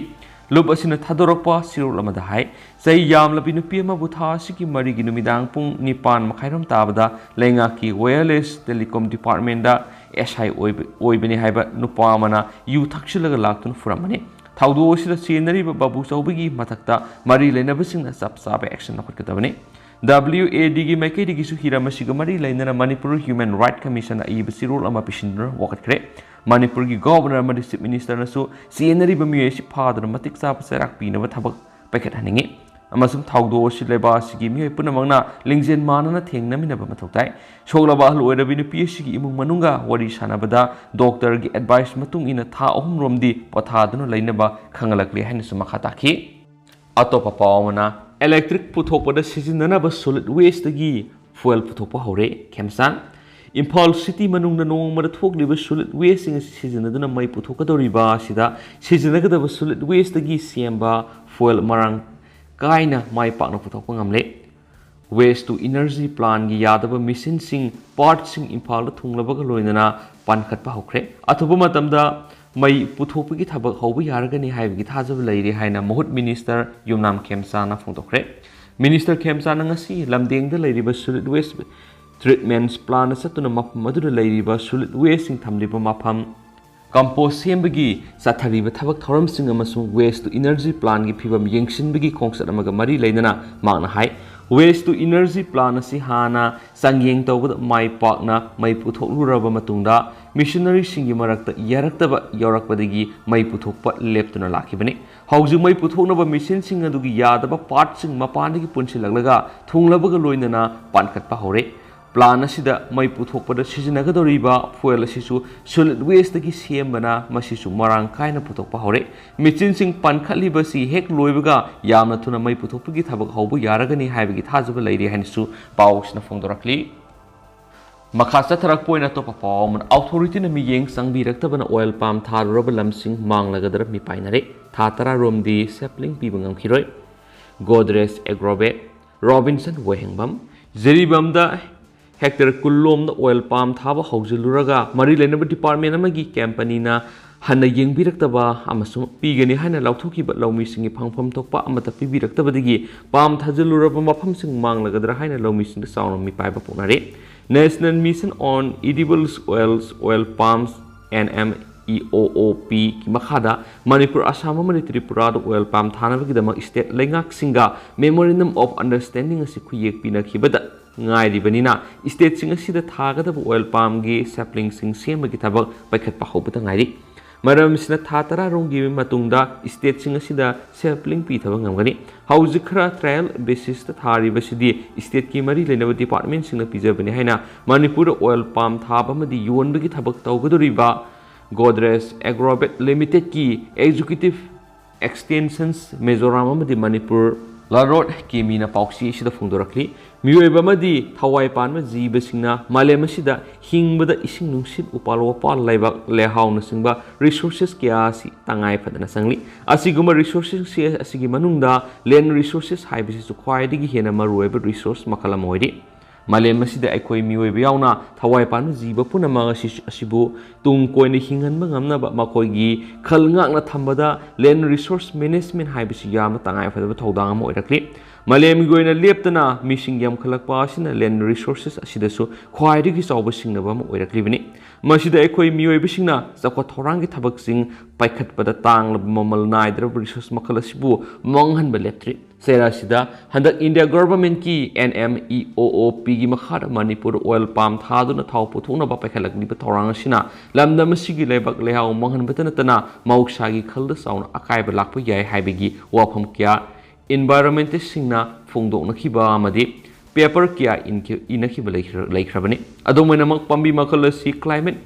ꯂꯨꯞ ꯑꯁꯤꯅ ꯊꯥꯗꯣꯔꯛꯄ ꯆꯦꯔꯣꯜ ꯑꯃꯗ ꯍꯥꯏ, ꯆꯩ ꯌꯥꯝꯂꯕꯤ ꯅꯨꯄꯤ ꯑꯃꯕꯨ ꯊꯥ ꯑꯁꯤꯒꯤ ꯃꯔꯤꯒꯤ ꯅꯨꯃꯤꯗꯥꯡ ꯄꯨꯡ ꯅꯤꯄꯥꯟ ꯃꯈꯥꯏꯔꯣꯝ ꯇꯥꯕꯗ ꯂꯩꯉꯥꯛꯀꯤ wireless telecom departmentꯗ SI ꯑꯣꯏꯕ, ꯑꯣꯏꯕꯅꯤ ꯍꯥꯏꯕ ꯅꯨꯄꯥ ꯑꯃꯅ ꯌꯨ ꯊꯛꯆꯤꯜꯂꯒ ꯂꯥꯛꯇꯨꯅ ꯐꯨꯔꯝꯕꯅꯤ꯫ ꯊꯧꯗꯣꯛ ꯑꯁꯤꯗ ꯆꯦꯟꯅꯔꯤꯕ ꯕꯥꯕꯨ ꯆꯧꯕꯒꯤ ꯃꯊꯛꯇ ꯃꯔꯤ ꯂꯩꯅꯕꯁꯤꯡꯅ ꯆꯞ ꯆꯥꯕ action ꯂꯧꯈꯠꯀꯗꯕꯅꯤ꯫ WADꯒꯤ ꯃꯥꯏꯀꯩꯗꯒꯤꯁꯨ ꯍꯤꯔꯝ ꯑꯁꯤꯒ ꯃꯔꯤ ꯂꯩꯅꯅ ꯃꯅꯤꯄꯨꯔ Human Right Commissionꯗ ꯑꯏꯕ ꯆꯦꯔꯣꯜ ꯑꯃ ꯄꯤꯁꯤꯟꯗꯨꯅ ꯋꯥꯀꯠꯈ꯭ꯔꯦ꯫ ꯃꯅꯤꯄꯨꯔꯒꯤ Governor ꯑꯃꯗꯤ Chief Ministerꯅꯁꯨ ꯆꯦꯟꯅꯔꯤꯕ ꯃꯤꯑꯣꯏ ꯑꯁꯤ ꯐꯥꯗꯨꯅ ꯃꯇꯤꯛ ꯆꯥꯕ ꯆꯩꯔꯥꯛ ꯄꯤꯅꯕ ꯊꯕꯛ ꯄꯥꯏꯈꯠꯍꯟꯅꯤꯡꯏ ꯑꯃꯁꯨꯡ ꯊꯧꯗꯣꯛ ꯑꯁꯤ ꯂꯩꯕꯥꯛ ꯑꯁꯤꯒꯤ ꯃꯤꯑꯣꯏ ꯄꯨꯝꯅꯃꯛꯅ ꯂꯤꯡꯖꯦꯜ ꯃꯥꯟꯅꯅ ꯊꯦꯡꯅꯃꯤꯟꯅꯕ ꯃꯊꯧ ꯇꯥꯏ꯫ ꯁꯣꯛꯂꯕ ꯑꯍꯜ ꯑꯣꯏꯔꯕꯤ ꯅꯨꯄꯤ ꯑꯁꯤꯒꯤ ꯏꯃꯨꯡ ꯃꯅꯨꯡꯒ ꯋꯥꯔꯤ ꯁꯥꯟꯅꯕꯗ doctorꯒꯤ advice ꯃꯇꯨꯡ ꯏꯟꯅ ꯊꯥ ꯑꯍꯨꯝ ꯔꯣꯝꯗꯤ ꯄꯣꯊꯥꯗꯨꯅ ꯂꯩꯅꯕ ꯈꯪꯍꯜꯂꯛꯂꯤ ꯍꯥꯏꯅꯁꯨ ꯃꯈꯥ ꯇꯥꯈꯤ꯫ ꯑꯇꯣꯞꯄ ꯄꯥꯎ ꯑꯃꯅ, electric ꯄꯨꯊꯣꯛꯄꯗ ꯁꯤꯖꯤꯟꯅꯅꯕ solid wasteꯇꯒꯤ fuel ꯄꯨꯊꯣꯛꯄ ꯍꯧꯔꯦ ꯈꯦꯝꯆꯥꯟ꯫ ꯏꯝꯐꯥꯜ ꯁꯤꯇꯤ ꯃꯅꯨꯡꯗ ꯅꯣꯡꯃꯗ ꯊꯣꯛꯂꯤꯕ ꯁꯣꯂꯤꯗ ꯋꯦꯁꯁꯤꯡ ꯑꯁꯤ ꯁꯤꯖꯤꯟꯅꯗꯨꯅ ꯃꯩ ꯄꯨꯊꯣꯛꯀꯗꯧꯔꯤꯕ ꯑꯁꯤꯗ ꯁꯤꯖꯤꯟꯅꯒꯗꯕ ꯁꯣꯂꯤꯗ ꯋꯦꯁꯇꯒꯤ ꯁꯦꯝꯕ ꯐ꯭ꯌꯨꯑꯦꯜ ꯃꯔꯥꯡ ꯀꯥꯏꯅ ꯃꯥꯏ ꯄꯥꯛꯅ ꯄꯨꯊꯣꯛꯄ ꯉꯝꯂꯦ꯫ ꯋꯦꯁ ꯇꯨ ꯏꯅꯔꯖꯤ ꯄ꯭ꯂꯥꯟꯒꯤ ꯌꯥꯗꯕ ꯃꯦꯆꯤꯟꯁꯤꯡ, ꯄꯥꯔꯠꯁꯤꯡ ꯏꯝꯐꯥꯜꯗ ꯊꯨꯡꯂꯕꯒ ꯂꯣꯏꯅꯅ ꯄꯥꯟꯈꯠꯄ ꯍꯧꯈ꯭ꯔꯦ꯫ ꯑꯊꯨꯕ ꯃꯇꯝꯗ ꯃꯩ ꯄꯨꯊꯣꯛꯄꯒꯤ ꯊꯕꯛ ꯍꯧꯕ ꯌꯥꯔꯒꯅꯤ ꯍꯥꯏꯕꯒꯤ ꯊꯥꯖꯕ ꯂꯩꯔꯦ ꯍꯥꯏꯅ ꯃꯍꯨꯠ ꯃꯤꯅꯤꯁꯇꯔ ꯌꯨꯝꯅꯥꯝ ꯈꯦꯝꯆꯥꯅ ꯐꯣꯡꯗꯣꯛꯈ꯭ꯔꯦ꯫ ꯃꯤꯅꯤꯁꯇꯔ ꯈꯦꯝꯆꯥꯅ ꯉꯁꯤ ꯂꯝꯗꯦꯡꯗ ꯂꯩꯔꯤꯕ ꯁꯣꯂꯤꯗ ꯋꯦꯁ ꯇ꯭ꯔꯤꯠꯃꯦꯟꯠ ꯄ꯭ꯂꯥꯟꯗ ꯆꯠꯇꯨꯅ ꯃꯐꯝ ꯑꯗꯨꯗ ꯂꯩꯔꯤꯕ ꯁꯣꯂꯤꯗ ꯋꯦꯁꯁꯤꯡ ꯊꯝꯂꯤꯕ ꯃꯐꯝ, ꯀꯝꯄꯣꯁ ꯁꯦꯝꯕꯒꯤ ꯆꯠꯊꯔꯤꯕ ꯊꯕꯛ ꯊꯧꯔꯝꯁꯤꯡ ꯑꯃꯁꯨꯡ ꯋꯦꯁ ꯇꯨ ꯏꯅꯔꯖꯤ ꯄ꯭ꯂꯥꯟꯒꯤ ꯐꯤꯕꯝ ꯌꯦꯡꯁꯤꯟꯕꯒꯤ ꯈꯣꯡꯆꯠ ꯑꯃꯒ ꯃꯔꯤ ꯂꯩꯅꯅ ꯃꯍꯥꯛꯅ ꯍꯥꯏ, ꯋꯦꯁ ꯇꯨ ꯏꯅꯔꯖꯤ ꯄ꯭ꯂꯥꯟ ꯑꯁꯤ ꯍꯥꯟꯅ ꯆꯥꯡꯌꯦꯡ ꯇꯧꯕꯗ ꯃꯥꯏ ꯄꯥꯛꯅ ꯃꯩ ꯄꯨꯊꯣꯛꯂꯨꯔꯕ ꯃꯇꯨꯡꯗ, ꯃꯦꯆꯤꯅꯔꯤꯁꯤꯡꯒꯤ ꯃꯔꯛꯇ ꯌꯥꯔꯛꯇꯕ ꯌꯥꯎꯔꯛꯄꯗꯒꯤ ꯃꯩ ꯄꯨꯊꯣꯛꯄ ꯂꯦꯞꯇꯨꯅ ꯂꯥꯛꯈꯤꯕꯅꯤ꯫ ꯍꯧꯖꯤꯛ ꯃꯩ ꯄꯨꯊꯣꯛꯅꯕ ꯃꯦꯆꯤꯟꯁꯤꯡ ꯑꯗꯨꯒꯤ ꯌꯥꯗꯕ ꯄꯥꯔꯠꯁꯤꯡ ꯃꯄꯥꯟꯗꯒꯤ ꯄꯨꯟꯁꯤꯜꯂꯛꯂꯒ ꯊꯨꯡꯂꯕꯒ ꯂꯣꯏꯅꯅ ꯄꯥꯟꯈꯠꯄ ꯍꯧꯔꯦ꯫ ꯄ꯭ꯂꯥꯟ ꯑꯁꯤꯗ ꯃꯩ ꯄꯨꯊꯣꯛꯄꯗ ꯁꯤꯖꯤꯟꯅꯒꯗꯧꯔꯤꯕ ꯐ꯭ꯌꯨꯑꯦꯜ ꯑꯁꯤꯁꯨ ꯁꯣꯂꯤꯗ ꯋꯦꯁꯇꯒꯤ ꯁꯦꯝꯕꯅ ꯃꯁꯤꯁꯨ ꯃꯔꯥꯡ ꯀꯥꯏꯅ ꯄꯨꯊꯣꯛꯄ ꯍꯧꯔꯦ꯫ ꯃꯦꯆꯤꯟꯁꯤꯡ ꯄꯥꯟꯈꯠꯂꯤꯕꯁꯤ ꯍꯦꯛ ꯂꯣꯏꯕꯒ ꯌꯥꯝꯅ ꯊꯨꯅ ꯃꯩ ꯄꯨꯊꯣꯛꯄꯒꯤ ꯊꯕꯛ ꯍꯧꯕ ꯌꯥꯔꯒꯅꯤ ꯍꯥꯏꯕꯒꯤ ꯊꯥꯖꯕ ꯂꯩꯔꯤ ꯍꯥꯏꯅꯁꯨ ꯄꯥꯎꯁꯤꯅ ꯐꯣꯡꯗꯣꯔꯛꯂꯤ꯫ ꯃꯈꯥ ꯆꯠꯊꯔꯛꯄ ꯑꯣꯏꯅ ꯑꯇꯣꯞꯄ ꯄꯥꯎ ꯑꯃꯅ, ꯑꯣꯊꯣꯔꯤꯇꯤꯅ ꯃꯤꯠꯌꯦꯡ ꯆꯪꯕꯤꯔꯛꯇꯕꯅ ꯑꯣꯏꯜ ꯄꯥꯝ ꯊꯥꯔꯨꯔꯕ ꯂꯝꯁꯤꯡ ꯃꯥꯡꯂꯒꯗ꯭ꯔꯥ ꯃꯤꯄꯥꯏꯅꯔꯦ꯫ ꯊꯥ ꯇꯔꯥ ꯔꯣꯝꯗꯤ ꯁꯦꯞꯂꯤꯡ ꯄꯤꯕ ꯉꯝꯈꯤꯔꯣꯏ꯫ ꯒꯣꯗ꯭ꯔꯦꯖ ꯑꯦꯒ꯭ꯔꯣꯕꯦꯠ, ꯔꯣꯕꯤꯟꯁꯟ ꯋꯥꯍꯦꯡꯕꯝ꯫ ꯖꯤꯔꯤꯕꯥꯝꯗ ꯍꯦꯛꯇꯔ ꯀꯨꯟ ꯂꯣꯝꯗ ꯑꯣꯏꯜ ꯄꯥꯝ ꯊꯥꯕ ꯍꯧꯖꯤꯜꯂꯨꯔꯒ ꯃꯔꯤ ꯂꯩꯅꯕ ꯗꯤꯄꯥꯔꯠꯃꯦꯟ ꯑꯃꯒꯤ ꯀꯝꯄꯅꯤꯅ ꯍꯟꯅ ꯌꯦꯡꯕꯤꯔꯛꯇꯕ ꯑꯃꯁꯨꯡ ꯄꯤꯒꯅꯤ ꯍꯥꯏꯅ ꯂꯥꯎꯊꯣꯛꯈꯤꯕ ꯂꯧꯃꯤꯁꯤꯡꯒꯤ ꯐꯪꯐꯝ ꯊꯣꯛꯄ ꯑꯃꯠꯇ ꯄꯤꯕꯤꯔꯛꯇꯕꯗꯒꯤ ꯄꯥꯝ ꯊꯥꯖꯤꯜꯂꯨꯔꯕ ꯃꯐꯝꯁꯤꯡ ꯃꯥꯡꯂꯒꯗ꯭ꯔꯥ ꯍꯥꯏꯅ ꯂꯧꯃꯤꯁꯤꯡꯗ ꯆꯥꯎꯅ ꯃꯤꯄꯥꯏꯕ ꯄꯣꯛꯅꯔꯤ꯫ National Mission on Edible Oils, Oil Palms, N M E O O P ꯒꯤ ꯃꯈꯥꯗ ꯃꯅꯤꯄꯨꯔ, ꯑꯁꯥꯝ ꯑꯃꯗꯤ ꯇ꯭ꯔꯤꯄꯨꯔꯥꯗ ꯑꯣꯏꯜ ꯄꯥꯝ ꯊꯥꯅꯕꯒꯤꯗꯃꯛ ꯁ꯭ꯇꯦꯠ ꯂꯩꯉꯥꯛꯁꯤꯡꯒ Memorandum of Understanding ꯑꯁꯤ ꯈꯨꯌꯦꯛ ꯄꯤꯅꯈꯤꯕꯗ ꯉꯥꯏꯔꯤꯕꯅꯤꯅ, ꯁ꯭ꯇꯦꯠꯁꯤꯡ ꯑꯁꯤꯗ ꯊꯥꯒꯗꯕ ꯑꯣꯏꯜ ꯄꯥꯝꯒꯤ ꯁꯦꯞꯂꯤꯡꯁꯤꯡ ꯁꯦꯝꯕꯒꯤ ꯊꯕꯛ ꯄꯥꯏꯈꯠꯄ ꯍꯧꯕꯗ ꯉꯥꯏꯔꯤ꯫ ꯃꯔꯝ ꯑꯁꯤꯅ, ꯊꯥ ꯇꯔꯥ ꯔꯣꯝꯒꯤ ꯃꯇꯨꯡꯗ ꯁ꯭ꯇꯦꯠꯁꯤꯡ ꯑꯁꯤꯗ ꯁꯦꯞꯂꯤꯡ ꯄꯤꯊꯕ ꯉꯝꯒꯅꯤ꯫ ꯍꯧꯖꯤꯛ ꯈꯔ ꯇ꯭ꯔꯥꯌꯦꯜ ꯕꯦꯁꯤꯁꯇ ꯊꯥꯔꯤꯕꯁꯤꯗꯤ ꯁ꯭ꯇꯦꯠꯀꯤ ꯃꯔꯤ ꯂꯩꯅꯕ ꯗꯤꯄꯥꯔꯠꯃꯦꯟꯁꯤꯡꯅ ꯄꯤꯖꯕꯅꯤ ꯍꯥꯏꯅ ꯃꯅꯤꯄꯨꯔꯗ ꯑꯣꯏꯜ ꯄꯥꯝ ꯊꯥꯕ ꯑꯃꯗꯤ ꯌꯣꯟꯕꯒꯤ ꯊꯕꯛ ꯇꯧꯒꯗꯧꯔꯤꯕ ꯒꯣꯗ꯭ꯔꯦꯖ ꯑꯦꯒ꯭ꯔꯣꯕꯦꯠ ꯂꯤꯃꯤꯇꯦꯗꯀꯤ ꯑꯦꯛꯖꯤꯀ꯭ꯌꯨꯇꯤꯚ ꯑꯦꯛꯁꯇꯦꯟꯁꯟꯁ ꯃꯤꯖꯣꯔꯥꯝ ꯑꯃꯗꯤ ꯃꯅꯤꯄꯨꯔ, ꯂꯥꯔꯣꯠ ꯀꯦꯃꯤꯅ ꯄꯥꯎꯆꯦ ꯑꯁꯤꯗ ꯐꯣꯡꯗꯣꯔꯛꯂꯤ꯫ ꯃꯤꯑꯣꯏꯕ ꯑꯃꯗꯤ ꯊꯋꯥꯏ ꯄꯥꯟꯕ ꯖꯤꯕꯁꯤꯡꯅ ꯃꯥꯂꯦꯝ ꯑꯁꯤꯗ ꯍꯤꯡꯕꯗ ꯏꯁꯤꯡ ꯅꯨꯡꯁꯤꯠ, ꯎꯄꯥꯜ ꯋꯥꯄꯥꯜ, ꯂꯩꯕꯥꯛ ꯂꯩꯍꯥꯎꯅꯆꯤꯡꯕ resources ꯀꯌꯥ ꯑꯁꯤ ꯇꯉꯥꯏ ꯐꯗꯅ ꯆꯪꯂꯤ꯫ ꯑꯁꯤꯒꯨꯝꯕ resources ꯑꯁꯤꯒꯤ ꯃꯅꯨꯡꯗ land resources ꯍꯥꯏꯕꯁꯤꯁꯨ ꯈ꯭ꯋꯥꯏꯗꯒꯤ ꯍꯦꯟꯅ ꯃꯔꯨꯑꯣꯏꯕ resource ꯃꯈꯜ ꯑꯃ ꯑꯣꯏꯔꯤ꯫ ꯃꯥꯂꯦꯝ ꯑꯁꯤꯗ ꯑꯩꯈꯣꯏ ꯃꯤꯑꯣꯏꯕ ꯌꯥꯎꯅ ꯊꯋꯥꯏ ꯄꯥꯟꯕ ꯖꯤꯕ ꯄꯨꯝꯅꯃꯛ ꯑꯁꯤ, ꯑꯁꯤꯕꯨ ꯇꯨꯡ ꯀꯣꯏꯅ ꯍꯤꯡꯍꯟꯕ ꯉꯝꯅꯕ ꯃꯈꯣꯏꯒꯤ ꯈꯜ ꯉꯥꯛꯅ ꯊꯝꯕꯗ land resource management ꯍꯥꯏꯕꯁꯤ ꯌꯥꯝꯅ ꯇꯉꯥꯏ ꯐꯗꯕ ꯊꯧꯗꯥꯡ ꯑꯃ ꯑꯣꯏꯔꯛꯂꯤ꯫ ꯃꯥꯂꯦꯝꯒꯤ ꯑꯣꯏꯅ ꯂꯦꯞꯇꯅ ꯃꯤꯁꯤꯡ ꯌꯥꯝꯈꯠꯂꯛꯄ ꯑꯁꯤꯅ land resources ꯑꯁꯤꯗꯁꯨ ꯈ꯭ꯋꯥꯏꯗꯒꯤ ꯆꯥꯎꯕ ꯁꯤꯡꯅꯕ ꯑꯃ ꯑꯣꯏꯔꯛꯂꯤꯕꯅꯤ꯫ ꯃꯁꯤꯗ ꯑꯩꯈꯣꯏ ꯃꯤꯑꯣꯏꯕꯁꯤꯡꯅ ꯆꯥꯎꯈꯠ ꯊꯧꯔꯥꯡꯒꯤ ꯊꯕꯛꯁꯤꯡ ꯄꯥꯏꯈꯠꯄꯗ ꯇꯥꯡꯂꯕ ꯃꯃꯜ ꯅꯥꯏꯗ꯭ꯔꯕ resource ꯃꯈꯜ ꯑꯁꯤꯕꯨ ꯃꯥꯡꯍꯟꯕ ꯂꯦꯞꯇ꯭ꯔꯤ꯫ ꯆꯩꯔꯥꯁꯤꯗ ꯍꯟꯗꯛ ꯏꯟꯗꯤꯌꯥ ꯒꯚꯔꯟꯃꯦꯟꯠꯀꯤ NMEOOP ꯒꯤ ꯃꯈꯥꯗ ꯃꯅꯤꯄꯨꯔꯗ oil palm ꯊꯥꯗꯨꯅ ꯊꯥꯎ ꯄꯨꯊꯣꯛꯅꯕ ꯄꯥꯏꯈꯠꯂꯛꯂꯤꯕ ꯊꯧꯔꯥꯡ ꯑꯁꯤꯅ ꯂꯝꯗꯝ ꯑꯁꯤꯒꯤ ꯂꯩꯕꯥꯛ ꯂꯩꯍꯥꯎ ꯃꯥꯡꯍꯟꯕꯇ ꯅꯠꯇꯅ ꯃꯍꯧꯁꯥꯒꯤ ꯈꯜꯗ ꯆꯥꯎꯅ ꯑꯀꯥꯏꯕ ꯂꯥꯛꯄ ꯌꯥꯏ ꯍꯥꯏꯕꯒꯤ ꯋꯥꯐꯝ ꯀꯌꯥ environmentalistꯁꯤꯡꯅ ꯐꯣꯡꯗꯣꯛꯅꯈꯤꯕ ꯑꯃꯗꯤ paper ꯀꯌꯥ ꯏꯟꯈꯤ-, ꯏꯅꯈꯤꯕ ꯂꯩꯈ꯭ꯔ-, ꯂꯩꯈ꯭ꯔꯕꯅꯤ꯫ ꯑꯗꯨꯝ ꯑꯣꯏꯅꯃꯛ, ꯄꯥꯝꯕꯤ ꯃꯈꯜ ꯑꯁꯤ climate